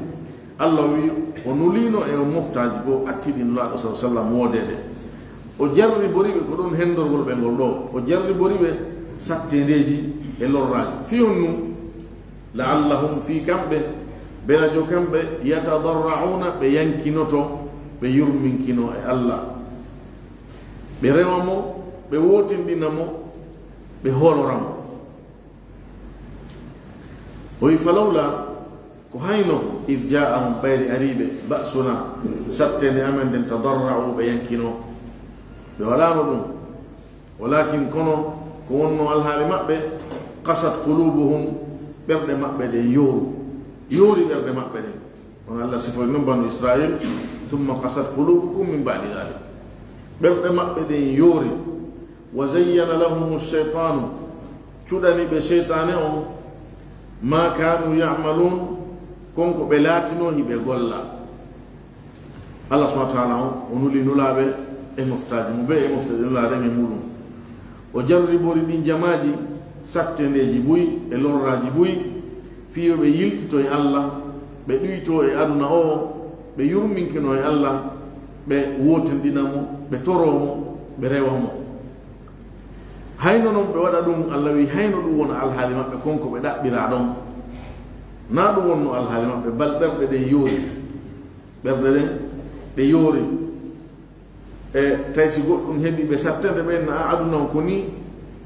Allah wi o nulino e o moftaaji goo, atti ɗi Nulaaɗo sallallahu alaihi wasallam woodeede. O jarribori ɓe ko ɗon hendorgol ɓe ngol ɗo. O jarribori ɓe satteendeeji e lorraaji. Fii honɗum? La'allahum, fii kamɓe, belajo kamɓe, yatadarra'una, ɓe yankinoto, ɓe yurminkino e Allah. Ɓe rewa mo, ɓe wootinɗina mo, ɓe hoolora mo. O wi, falawla, ko hayno, id ja'ahum, ɓayri ariiɓe, ba'suna, satteende amen nden, tadarra'u, ɓe yankino. Ɓe waɗaano ɗum. Walakin, kono, ko wonno alhaali maɓɓe, qasat qulubuhum, ɓerɗe maɓɓe ɗen yooru. Yoori ɓerɗe maɓɓe ɗen. Kono Allah sifoyi non banu Israil, thumma qasat qulubukum min ba'di dhalik. Ɓerɗe maɓɓe ɗen yoori. Wa zayyana lahumu shaytanu, cuɗani ɓe seytaane on, ma kanu ya'malun, kon ko ɓe laatino hiɓe golla. Allah subhanahu wa ta'ala on, o nuli nulaaɓe e moftaaji mum, ɓe e moftaaji nulaaɓe e muɗum. O jarribori ɗin jamaaji satteendeeji buy e lorraaji buy, fii yo ɓe yiltito e Allah, ɓe ɗuyto e aduna o, ɓe yurminkino e Allah, ɓe wootinɗina mo, ɓe toroo mo, ɓe rewa mo. Hayno non ɓe waɗa ɗum, Allah wi, hayno ɗum wona alhaali maɓɓe kon ko ɓe ɗaɓɓiraa ɗon. Naa ɗum wonno alhaali maɓɓe, bal ɓerɗe ɗen yoori. Ɓerɗe ɗen ɗe yoori. E tawi si goɗɗum heɓi ɓe sattende, ɓe na aduna on ko ni,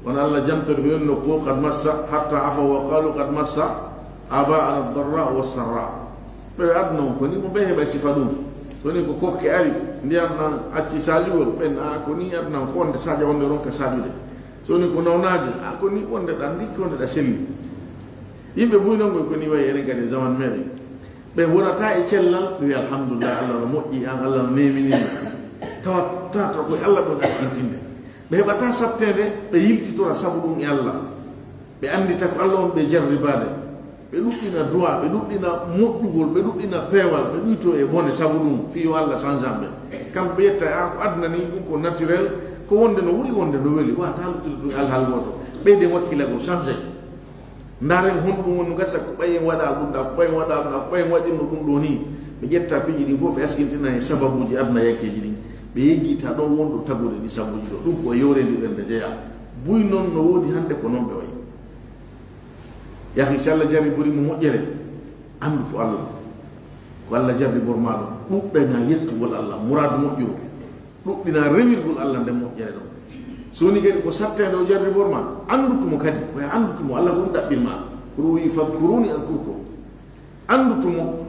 wona Allah jantori ɓe, no ko qad massa, hatta afaw wa qalu qad massa aba'ana darra wa sarra. Ɓe aduna on ko ni, mo ɓe heɓa sifa ɗum. So ni ko kokke ari, ndiyan nan acci saajugol, ɓen a ko ni aduna on ko wonde saaja wonde ronka saajude. So ni ko nawnaaje, a ko ni wonde ɗan ndikki wonde ɗa selli. Yimɓe buy non ko ni wayi enen kadi zaman meɗen. Ɓe wonata e cellal, ɓe wiya, "Alhamdulillah, Allah no moƴƴi an, Allah no neemini mi." Tawa, tawa to koye Allah ɓe woni askintinde. Ɓe heɓata sattede, ɓe yiltitora sabu ɗum e Allah. Ɓe anndita ko Allah on ɓe jarribaade. Ɓe ɗuɗɗina du'a, ɓe ɗuɗɗina moƴƴugol, ɓe ɗuɗɗina peewal, ɓe ɗuyto e bone sabu ɗum, fii yo Allah change an ɓe. Kamɓe ɓe yetta, a, ko aduna ni, ɗum ko naturel, ko wonde no wuli, wonde no weli. Wa, ta luttiri ɗum e alhaal gooto. Ɓeyden wakkilagol, change. Ndaaren honɗum woni no gasa ko ɓay en waɗa ɗum ɗa, ko ɓay en waɗa ɗum ɗa, ko ɓay en waɗirno ɗum ɗo ni. Ɓe ƴetta piiji ɗin fof, ɓe askintina e sababuuji aduna yankeeji ɗin. Ɓe yejjita ɗon wonɗo tagude ɗi sabuuji ɗo. Ɗum ko e yooreende ɓernde jeyaa. Buy noon no woodi hannde ko noon ɓe wayi. Yahi, si Allah jarribori mo moƴƴere, anndu to Allah. Ko Allah jarribor maa ɗum. Ɗuɗɗana yettugol Allah, muraadu moƴƴo. Ɗuɗɗina rewirgol Allah nden moƴƴere ɗon. So woni kadi ko satteende o jarribor ma, anndutu mo kadi, ko e anndutu mo, Allah ko ɗum ɗaɓɓir ma. Ko ɗum wi'i, "Fadkuruni adkurkum." Anndutu mo,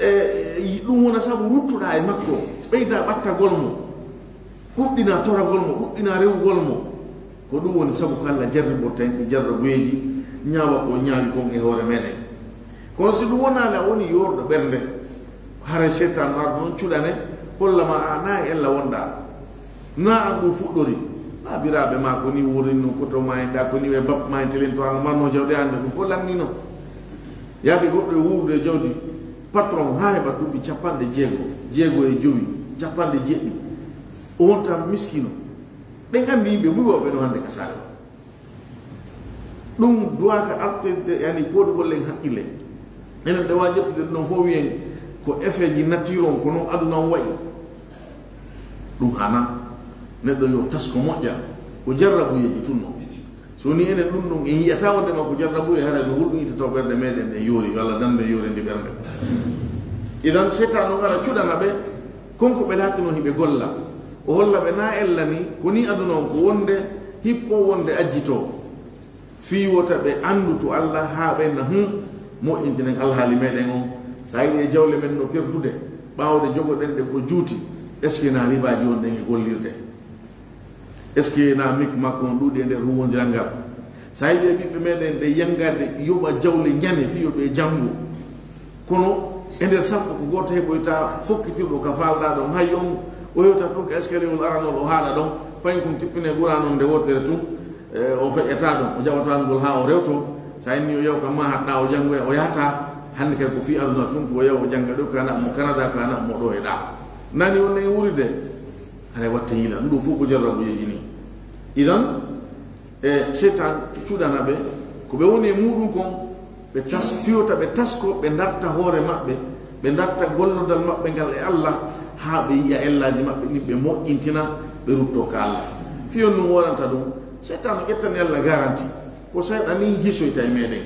e, e, ɗum wona sabu ruttuɗaa e makko, ɓeyda ɓattagol mo, ɗuɗɗina toragol mo, ɗuɗɗina rewugol mo. Ko ɗum woni sabu ko Allah jarriborta en ɗi jarrabuyeeji, Ñaawa ko ñaawi kon e hoore meɗen. Kono si ɗum wonaali a woni yoorɗo ɓernde, haray seytaan arɗo noon cuɗane, holla ma a na e ella wonɗa. Na an ɗum fuɗɗori. Baabiraaɓe ma ko ni wurin non, koto ma en ɗa ko ni ɓe bap ma en telen to an manno jawɗe an ɗum fof lanni non. Yaake goɗɗo e wuurude e jawdi, patron ha heɓa duuɓi capanɗe jeego, jeego e jowi, capanɗe jeɗɗi. O wonta miskino. Ɓen anndi yimɓe ɓuri wawɓe no hannde ka saare o. Ɗum duwaka artirde, yani, pooɗugol en haqqille. Enen ɗe wawi ƴettude ɗum ɗon fof wiyen ko effet ji nature on, ko noon aduna on wayi. Ɗum hana neɗɗo yo tasko moƴƴa, ko jarrabuyeji tun noon. So ni enen ɗum ɗum en yiyata wonde ma ko jarrabuye, haray no hulɗum ita taw ɓernde meɗen ɗen yoori, walla dande yoori ndi ɓernde. Idan seytan on ara cuɗana ɓe, kon ko ɓe laatino hiɓe golla. O holla ɓe na ella ni, ko ni aduna on ko wonde hippo, wonde ajjito. Fii wota ɓe anndu to Allah haa ɓe na hum moƴƴintinen alhaali meɗen on. So a yiɗi e jawle men no perdude, ɓaawde jogoɗen ɗe ko juuti, est-ce que na ribaaji on ɗen e gollirde? Est-ce que na mik makko on ɗuuɗi e nder huwondiral ngal? So a yiɗi e ɓiɓɓe meɗen ɗe yangade yoɓa jawle ñande fii yo ɓe janngu. Kono e nder sappo ko gooto heɓoyta fokkitirɗo ka faalɗa ɗon. Hay on o hewta tun ka escalier ol aranol o haala ɗon, payin kon tippine ɓura non nde wotere tun, e, o feƴƴata ɗon, o jaɓata ngol haa o rewto. So a inni o yaw ka ma haɗɗa o janngoya, o yahata. Hannde kadi ko fii aduna tun, ko o yaw o jannga ɗo, ka naɓ mo Canada, ka naɓ mo ɗo e ɗa. Nani on en wuuride, haray watte yila. Ɗum ɗo fof ko jarrabuyeeji ni. Idan, e seytan cuɗana ɓe, ko ɓe woni e muɗum kon, ɓe tas-, fiyota ɓe tasko, ɓe darta hoore maɓɓe, ɓe darta gollodal maɓɓe ngal e Allah, haa ɓe yiya ellaaji maɓɓe ɗin, ɓe moƴƴintina, ɓe rutto ka Allah. Fiyon ɗum wonanta ɗum, seytan o ƴettani Allah garanti, ko seyɗan ni hisoyta e meɗen.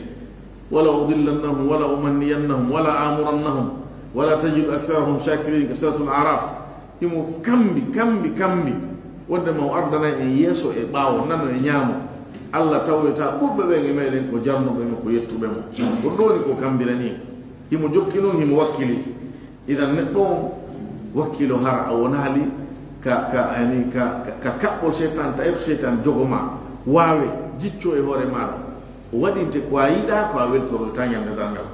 "Wala udillannahum, wala umanniyannahum, wala amurannahum, wala tajidu aktharahum shakirin," ka Suratul Araf. Himo kambi, kambi, kambi. Wonde ma o ardanay en yeeso e ɓaawo, nano e ñaamo. Allah tawoyta ɓurɓe ɓen e meɗen ko jarnuɓe mo, ko yettuɓe mo. Ko ɗoni ko kambira ni. Himo jokki non, himo wakkili. Idan neɗɗo on wakkilo hara a wonaali ka, ka, ani, ka, ka, ka kaɓɓol seytan, ta eto seytan jogo ma. Waawe, jicco e hoore maɗa. O waɗinte ko a yiɗa, ko a weltoroyta ñande darngal.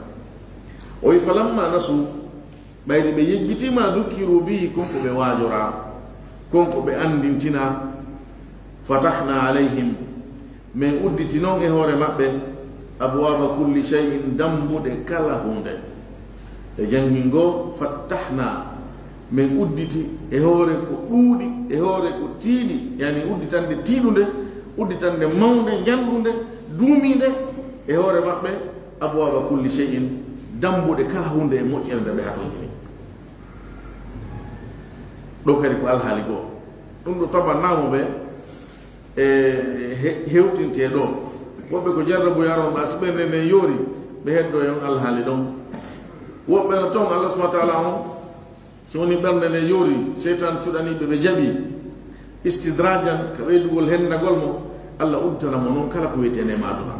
O wi, "Falamma nasu," ɓayri ɓe yejjitiima, "dhukkiru bihi," kon ko ɓe waajoraa, kon ko ɓe anndintinaa, "fatahna alayhim," men udditi non e hoore maɓɓe, "abwaaba kulli shay'in," dambuɗe kala huunde. E janngingol, "fattahna," men udditi e hoore ko ɗuuɗi, e hoore ko tiiɗi, yani udditande tiiɗunde, udditande mawnde, njanɗunde, duumiinde, e hoore maɓɓe, "abwaaba kulli shay'in," dambuɗe kala huunde e moƴƴere nde ɓe hatonjini. Ɗo kadi ko alhaali goo. Ɗum ɗo tabannaamu ɓe e he-, hewtintee ɗo. Woɓɓe ko jarrabu yaron ɓa, si ɓernde nden yoori, ɓe heddo e on alhaali ɗon. Woɓɓe no ton Allah subhanahu wa ta'ala on, so woni ɓernde nden yoori, seytan cuɗaniiɓe ɓe jaɓi. Istidrajan, ka ɓeydugol hendagol mo, Allah udditana mo non kala ko wiyetee neema aduna.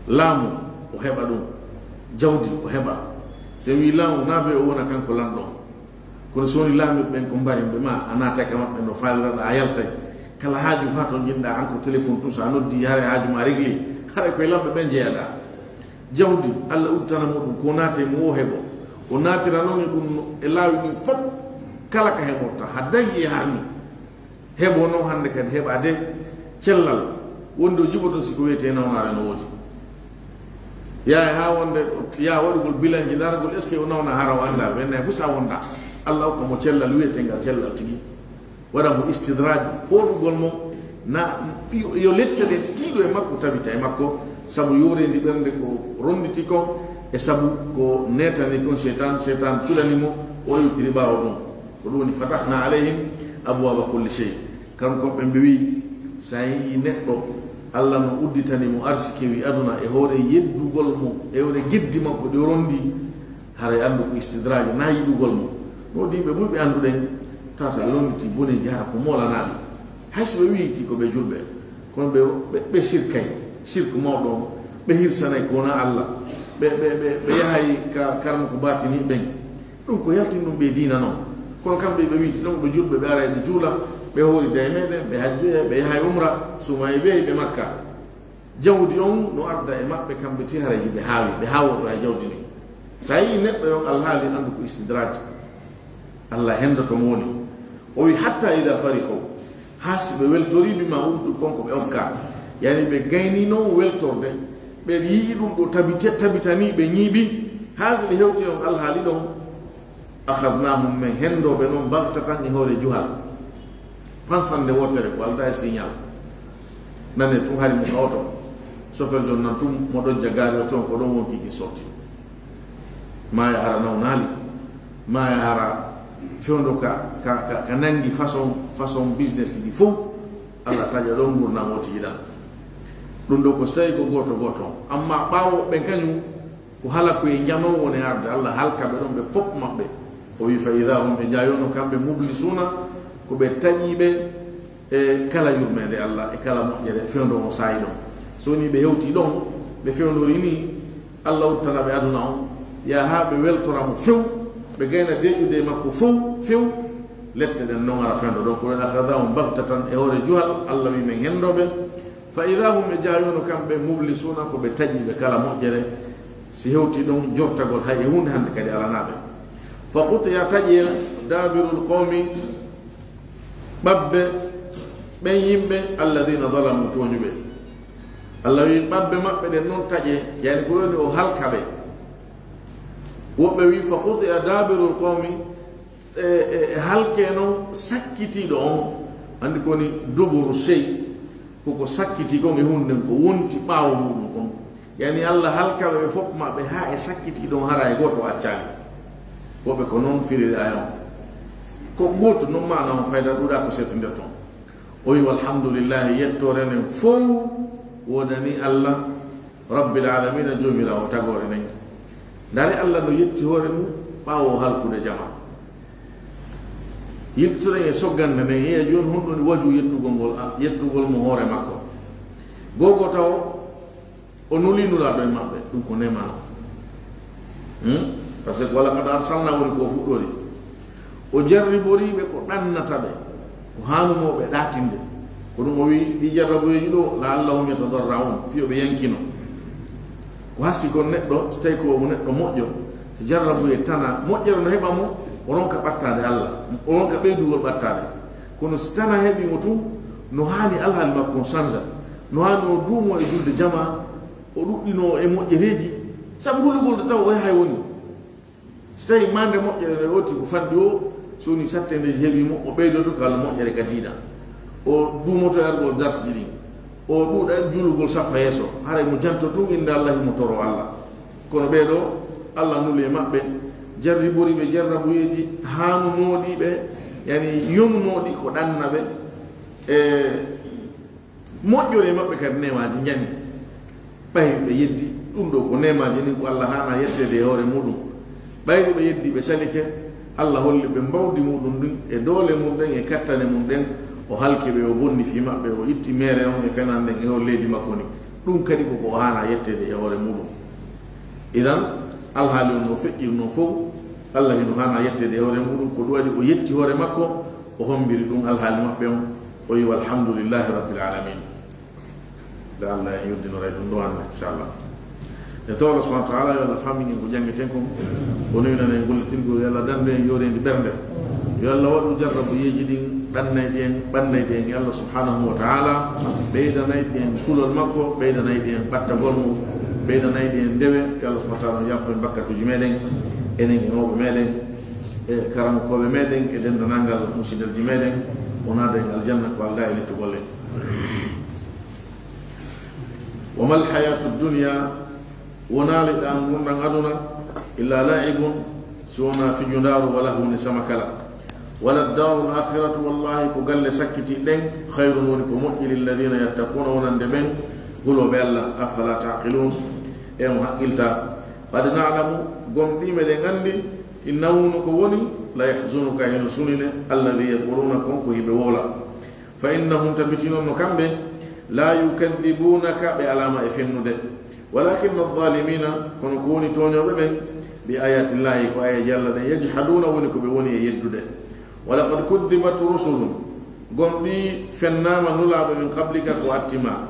Laamu, o heɓa ɗum. Jawdi, o heɓa. So en wii laamu, na be o wona kanko lanɗo. Kono so woni laamiiɓe ɓen ko mbarimɓe ma, a naata ka maɓɓe no faaliraɗa, a yaltay. Kala haaju haa to njiɗɗa, an ko téléphone tun, so a noddi, haray haaju ma réglé. Haray koye lamɓe ɓen jeyaɗa. Jawdi, Allah udditana mo ɗum, ko naate mo o heɓo. O naatira non e ɗum no, e laawi ɗin fof, kala ka heɓorta, ha dañi e harmi. Heɓo non hannde kadi heɓade cellal, wonde o jiɓoto si ko wiyetee nawnaare no woodi. Yaay haa wonde ya waɗugol bilanji, ndargol est-ce que o nawna hara o anndaa, ɓen nay fof sa wonda. Allah okka mo cellal wiyeteengal cellal tigi. Waɗa mo istidraj, pooɗugol mo, na fi-, yo lette ɗen tiiɗo e makko, tabita e makko, sabu yooreendi ɓernde ko ronditi kon, e sabu ko neetani kon seytan, seytan culani mo, o iwtiri ɓaawo ɗum. Ko ɗum woni, "Fatahna alayhim abwaaba kulli shay." Kanko ɓe mbi wi, so a yii neɗɗo, Allah no udditani mo arsikewi aduna e hoore yeddugol mo, e hoore geddi makko ɗi o rondi, haray anndu ko istidraaji, na yiɗugol mo. No ɗiɓe ɓurɓe annduɗen, tata ɓe ronditi boneji hara ko moolanaaɗi. Hay so ɓe wiyti ko ɓe julɓe, kono ɓe, ɓe, ɓe sirkay, sirku mawɗo on, ɓe hirsanay ko wona Allah, ɓe, ɓe, ɓe, ɓe yahay ka karnuko baatini ɓen. Ɗum ko yaltin ɗum ɓe diina non. Kono kamɓe ɓe wiyti non ɓe julɓe, ɓe aray ɓe juula, ɓe hoori day meɗen, ɓe hajjoya, ɓe yahay umra, suma e ɓe, ɓe Makka. Jawdi on no arda e maɓɓe kamɓe ti haray hiɓe haawi, ɓe haawoto e jawdi ndin. So a yi'i neɗɗo e on alhaali, anndu ko istidraaj. Allah henndoto mo woni. O wi, "Hatta ida farihu," haa si ɓe weltorii, "bima utu," kon ko ɓe okkaa. Yani ɓe gayni non weltorde, ɓe yi'i ɗum ɗo tabiti-, tabitanii ɓe ñiiɓi, haa si ɓe hewti e on alhaali ɗon, "akhadnahum," men henndoo ɓe non, "baghtatan," e hoore juhal. Pansannde wootere ko aldaa e signal. Nane tun hari mo ka oto. Chauffeur jon nan tun mo ɗojja gaari o ton ko ɗon wonki ki sorti. Maa yahara nawnaali. Maa yahara fewndo ka, ka, ka, ka nangi façon, façon business ɗi fow. Allah taƴa ɗon ngurndan o tigi ɗan. Ɗum ɗo ko so tawi ko gooto gooto. Amma ɓaawo ɓen kañum, ko halakuye njanoowo woni arde, Allah halka ɓe ɗon ɓe fof maɓɓe. O wi, "Fa idaa hum," ɓe njaayono kamɓe, "mublisuuna," ko ɓe taƴiiɓe e kala yurmeende Allah, e kala moƴƴere fewndo on saa'i ɗon. So woni ɓe hewti ɗon, ɓe fewndori ni, Allah uttana ɓe aduna on, yaa haa ɓe weltora mo few, ɓe gayna deeƴude e makko fow, few, lette ɗen non ara fewndo ɗon. Ko ɗon, "akhadhahum baghtatan," e hoore juhal, Allah wi men henndoo ɓe. Fa idaa hum, ɓe njaayono kamɓe, mublisuuna, ko ɓe taƴiiɓe kala moƴƴere. Si hewti ɗon jortagol hay e huunde hannde kadi alanaa ɓe. Fa quti'a, taƴee, daabirul qawmi, ɓabbe ɓen yimɓe, alladhiina zalamu, tooñuɓe. Allah wi ɓabbe maɓɓe ɗen non taƴee, yani ko woni o halka ɓe. Woɓɓe wi, fa quti'a daabirul qawmi, e, e, e halkee non sakkitiiɗo on. Anndi ko woni duburu sey, ko ko sakkitii kon e huunde nden, ko wonti ɓaawo muuɗum kon. Yani Allah halka ɓe, ɓe fof maɓɓe haa e sakkitii ɗon, hara e gooto o accaali. Woɓɓe ko non firiri aaya on. Ko gooto non maana on fayda ɗuuɗaa ko settindirton. O wi, "Walhamdulillahi, yettoore nden fow wonani Allah, Rabbil aalamiina, Joomiraawo tagoore nden." Ndaare Allah no yetti hoore mum ɓaawo halkude jama. Yiltoren e soggande nden, yeeya jooni honɗum woni waju yettugol ngol, a, yettugol mo hoore makko. Gooto taw o nuli nulaaɗo e maɓɓe, ɗum ko neema non. Hmm? Parce que "wa laqad arsalnaa" woni ko o fuɗɗori. O jarriborii ɓe ko ɗannata ɓe, ko haanunoo ɓe ɗaatinde. Ko ɗum o wi, ɗi jarrabuyeeji ɗo, "la'allahum yatadarra'uun," fii yo ɓe yankino. Ko hasii kon neɗɗo, so tawi ko mo neɗɗo moƴƴo, so jarrabuyee tana, moƴƴere no heɓa mo, o ronka ɓattaade Allah, o ronka ɓeydugol ɓattaade. Kono si tana heɓii mo tun, no haani alhaali makko on sanja, no haani o duumoo e julde jamaa, o ɗuɗɗinoo e moƴƴereeji, sabu hulugol ɗo taw o yahay woni. Si tawii maande moƴƴere nde woti ko fanɗi o, so woni sattendeeji heɓii mo, o ɓeydoto kala moƴƴere ka diina. O duumoto e argol darsiji ɗin. O ɗuuɗa julugol saffa yeeso. Haray mo janto tun innde Allah, himo toro Allah. Kono ɓee ɗo, Allah nuli e maɓɓe, jarribori ɓe jarrabuyeeji haanunooɗi ɓe, yani yonunooɗi ko ɗanna ɓe. E Moƴƴore maɓɓe kadi neemaaji njani. Ɓayri ɓe yeddi, ɗum ɗo ko neemaaji ɗin ko Allah haanaa yetteede e hoore muuɗum. Ɓayri ɓe yeddi, ɓe salike, Allah holli ɓe mbawdi muuɗum ndin, e doole mum ɗen, e kattane mum ɗen, o halki ɓe, o bonni fii maɓɓe, o itti meere on e fenaande nden e hoore leydi makko ndin. Ɗum kadi ko ko o haanaa yetteede e hoore muuɗum. Idan, alhaali on no feƴƴirnoo fow, Allah hino haanaa yetteede e hoore muuɗum, ko ɗum waɗi o yetti hoore makko, o hombiri ɗum alhaali maɓɓe on, o wi, "Walhamdulillahi Rabbil Alamin." Nde Allah en yuddinoray ɗum ɗo hannde, inchallah. E taw Allah subhanahu wa ta'ala, yo Allah famin en ko janngetee kon, o newinana en gollitirgol, yo Allah danndu en yooreendi ɓernde. Yo Allah waɗu jarrabuyeeji ɗin ɗannayɗi en, ɓannayɗi en e Allah subhanahu wa ta'ala, ɓeydanayɗi en kulol makko, ɓeydanayɗi en ɓattagol mo, ɓeydanayɗi en ndewe. Yo Allah subhanahu wa ta'ala yaafo en bakkatuuji meɗen, enen e mawɓe meɗen, e karamokooɓe meɗen, e denndanangal musiɗerji meɗen, o naada en aljanna ko aldaa e lettugol en. Wa mal hayatu dunya, wonaali ɗan ngurndan aduna, illa la'ibun, si wonaa fijundaaru, wa lahwun, e samakala. Wala daarul aakhiratu, wallaahi ko galle sakkitiiɗe ɗen, khayrun, woni ko moƴƴi, lilladina yattaquuna, wonande ɓen hulooɓe Allah. Afala taaqiluun, e on haqqiltaa? Qad na'lamu, gomɗii meɗen anndi, innahu, no ko woni, la yahzunuka, hino sunine, alladhi yaquluuna, kon ko hiɓe wowla. Fa innahum, tabiti non no kamɓe, laa yukaddibuunaka, ɓe alaa ma e fennude. Walakinna adh-dhaalimiina, kono ko woni tooñooɓe ɓen, bi aayaatillaahi, ko aayeeje Allah ɗen, yajhaduuna, woni ko ɓe woni e yeddude. Wa laqad kuddibat rusulun, gomɗii fennaama nulaaɓe min qablika, ko atti ma.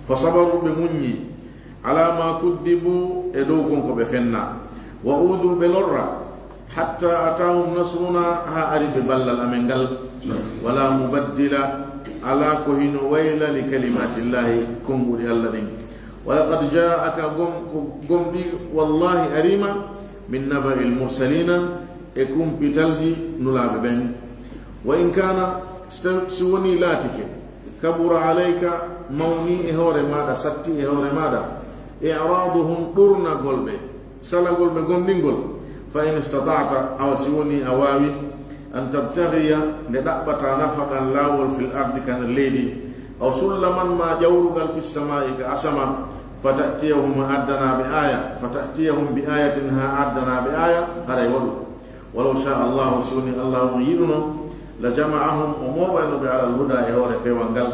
Fa sabaru, ɓe muññi, ala ma kuddibu, e dow kon ko ɓe fenna. Wa udu, ɓe lorra, hatta atahum nasruna, haa ari ɓe ballal amen ngal. Wala mubaddila, alaa ko hino wayla li kalimatillahi, konnguɗi Alla ɗin. Wa laqad jaa'aka, gom-, ko gomɗii, wallahi ariima, min naba'il mursalina, e kumpitalji nulaaɓe ɓen. Wa in kaana, si tawi, si wonii laatike, kabura alayka, mawnii e hoore maaɗa, sattii e hoore maaɗa, i'raaduhum, ɗurnagol ɓe, salagol ɓe gomɗingol, fa in istata'ta, awa si wonii a waawi, an tabtaghiya, nde ɗaɓɓataa nafaqan, laawol, fil ardi, ka nder leydi, aw sullaman, maa ƴawrugal, fis samaa'i, ka asama, fa ta'tiyahum, a addanaa ɓe aaya, fa ta'tiyahum bi ayatin, haa a addanaa ɓe aaya, haray waɗu. Walaw shaa Allahu, si wonii Allaahu on yiɗuno, la jama'ahum, o mooɓayno ɓe, alal huda, e hoore peewal ngal.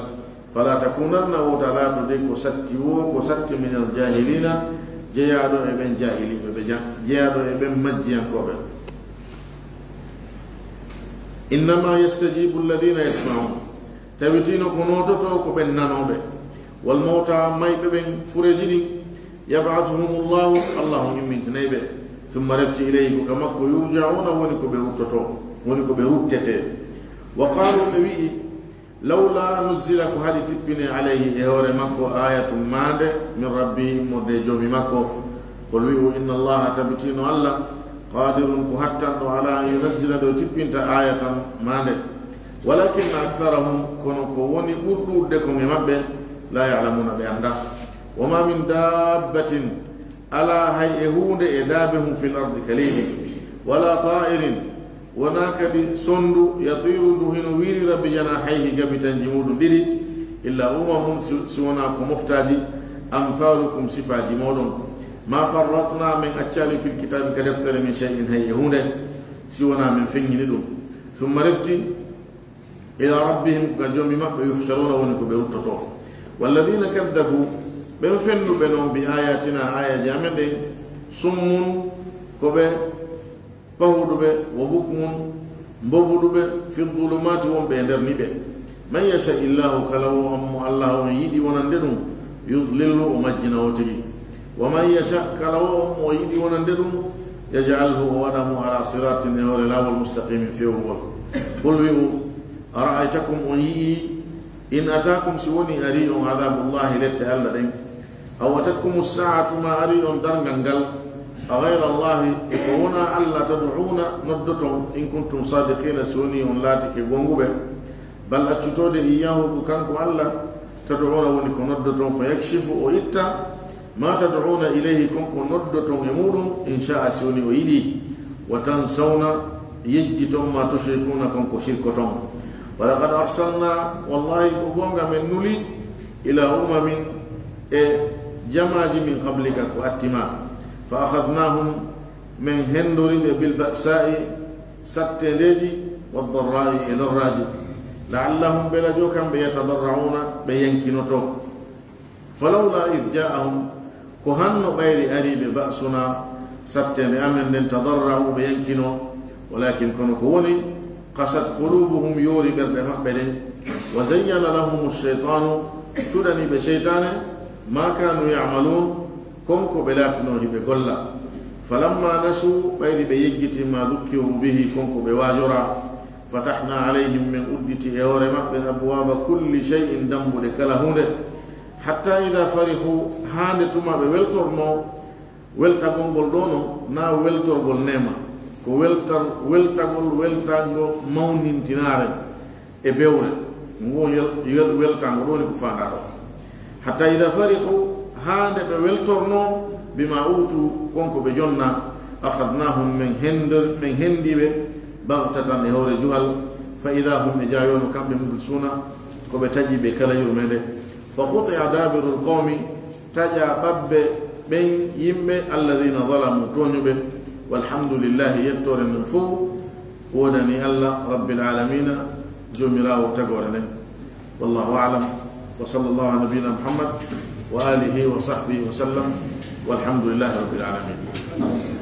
Fala takunanna, wota laatu de ko satti woo, ko satti, minal jahilina, jeyaaɗo e ɓen jahiliiɓe, ɓe ja-, jeyaaɗo e ɓen majjiyankooɓe. Innama yastajibu alladina yasma'un, tawitiino ko noototoo ko ɓen nanooɓe, wal mawta, mayɓe ɓen fureeji ɗin, yab'athuhumullahu, Allahu on immintinay ɓe, thumma refti ilayhi, ko ka makko, yurja'una, woni ko ɓe ruttotoo, woni ko ɓe ruttetee. Wa qaalu, ɓe wi'i, lawla nuzzila, ko haɗi tippinee, alayhi, e hoore makko, ayatun, maande, min rabbihi, immorde e Joomi makko. Qul, wi'u, inna Allaha, tabitiino Alla, qadirun, ko hattanɗo, ala an yunazzila, nde o tippinta, ayatan, maande. Walakinna aktharahum, kono ko woni ɓurɗude kon e maɓɓe, la ya'lamuna, ɓe anndaa. Wa ma min dabbatin, alaa hay e huunde e daabe mum, fil ardi, ka leydi, wala ta'irin, wonaa kadi sonndu, yatiru, ndu hino wiirira, bi janahayhi, gabitanji muuɗum ɗiɗi, illa umamun, si, si wonaa ko moftaaji, amthalukum, sifaaji mooɗon. Ma farratna, men accaali, fil kitaabi, ka deftere, min shay'in, hay e huunde, si wonaa men feññini ɗum. Thumma, refti, ila rabbihim, ka Joomi maɓɓe, yuhsharuna, woni ko ɓe ruttotoo. Walladina kaddabu, ɓen fennuɓe non, bi ayatina, ayaji amen ɗen, summun, ko ɓe pahuɗuɓe, wa bukmun, mbobuɗuɓe, fi dhulumati, wonɓe e nder niɓe. Man yasha illahu, kala wo on mo Alla on yiɗi wonande ɗum, yudlilhu, o majjina o tigi. Wa man yasha, kala wo on mo yiɗi wonande ɗum, yaj'alhu, o waɗa mo ala siratin, e hoore laawol, mustaqimin, feewungol. Qul, wi'u, ara'aytakum, on yi'i, in ataakum, si woni arii on, adaabullahi, lette Alla ɗen, aw atatkumu saa'atu, ma arii on darngal ngal, a ghayra Allahi, e ko wonaa Alla, tad'uuna, noddoton, in kuntum saadiqiina, si woni on laatike goonguɓe, bal, accutoode, iyyaahu, ko kanko Alla, tad'uuna, woni ko noddoton, fa yakshifu, o itta, ma tad'uuna ilayhi, kon ko noddoton e muuɗum, in shaa'a, si woni o yiɗi, wa tansawna, yejjiton, ma tushrikuuna, kon ko shirkoton. Wa laqad arsalna, wallahi, ko goonga, men nuli, ila umamin, e jamaaji, min qablika, ko atti ma, fa akhadnahum, men hendori ɓe, bil ba'sa'i, satteendeeji, wad darra'i, e lorraaji, la'allahum, belajo kamɓe, yatadarra'una, ɓe yankinoto. Falawla id ja'ahum, ko hanno ɓayri arii ɓe, ba'suna, satteende amen nden, tadarra'u, ɓe yankino, walakin, kono ko woni, qasat qulubuhum, yoori ɓerɗe maɓɓe ɗen, wa zayyana lahumu shaytanu, cuɗani ɓe seytaane, ma kanu ya'malun, kon ko ɓe laatinoo hiɓe golla. Falamma nasu, ɓayri ɓe yejjiti, ma dhukkiru bihi, kon ko ɓe waajoraa, fatahna alayhim, men udditi e hoore maɓɓe, abwaaba kulli shay'in, dambuɗe kala huunde, hatta ida farihu, haa nde tuma ɓe weltornoo, weltagol ngol ɗoo non, naa weltorgol neema, ko weltar-, weltagol, weltango mawnintinaare e bewre, ngo yel-, yel-, weltango ɗoo ni ko faandaa ɗoo. Hatta ida farihu, haa nde ɓe weltornoo, bima utu, kon ko ɓe jonnaa, akhadnahum, men hender-, men hendi ɓe, baghtatan, e hoore juhal, fa ida hum, e jaayono kamɓe, mublisuuna, ko ɓe taƴi ɓe kala yurmeende. Fa quti'a daabirul qawmi, taƴa ɓabbe ɓen yimɓe, alladina zalamu, tooñuɓe, walhamdulillahi, yettoore nden fow woodani Alla, rabbil alamina, Joomiraawo tagoore nden. Wallahu a'lam, wa sallallahu ala nabiyyina Muhammad wa alihi wa sahbihi wa sallam, walhamdulillahi rabbil alamin.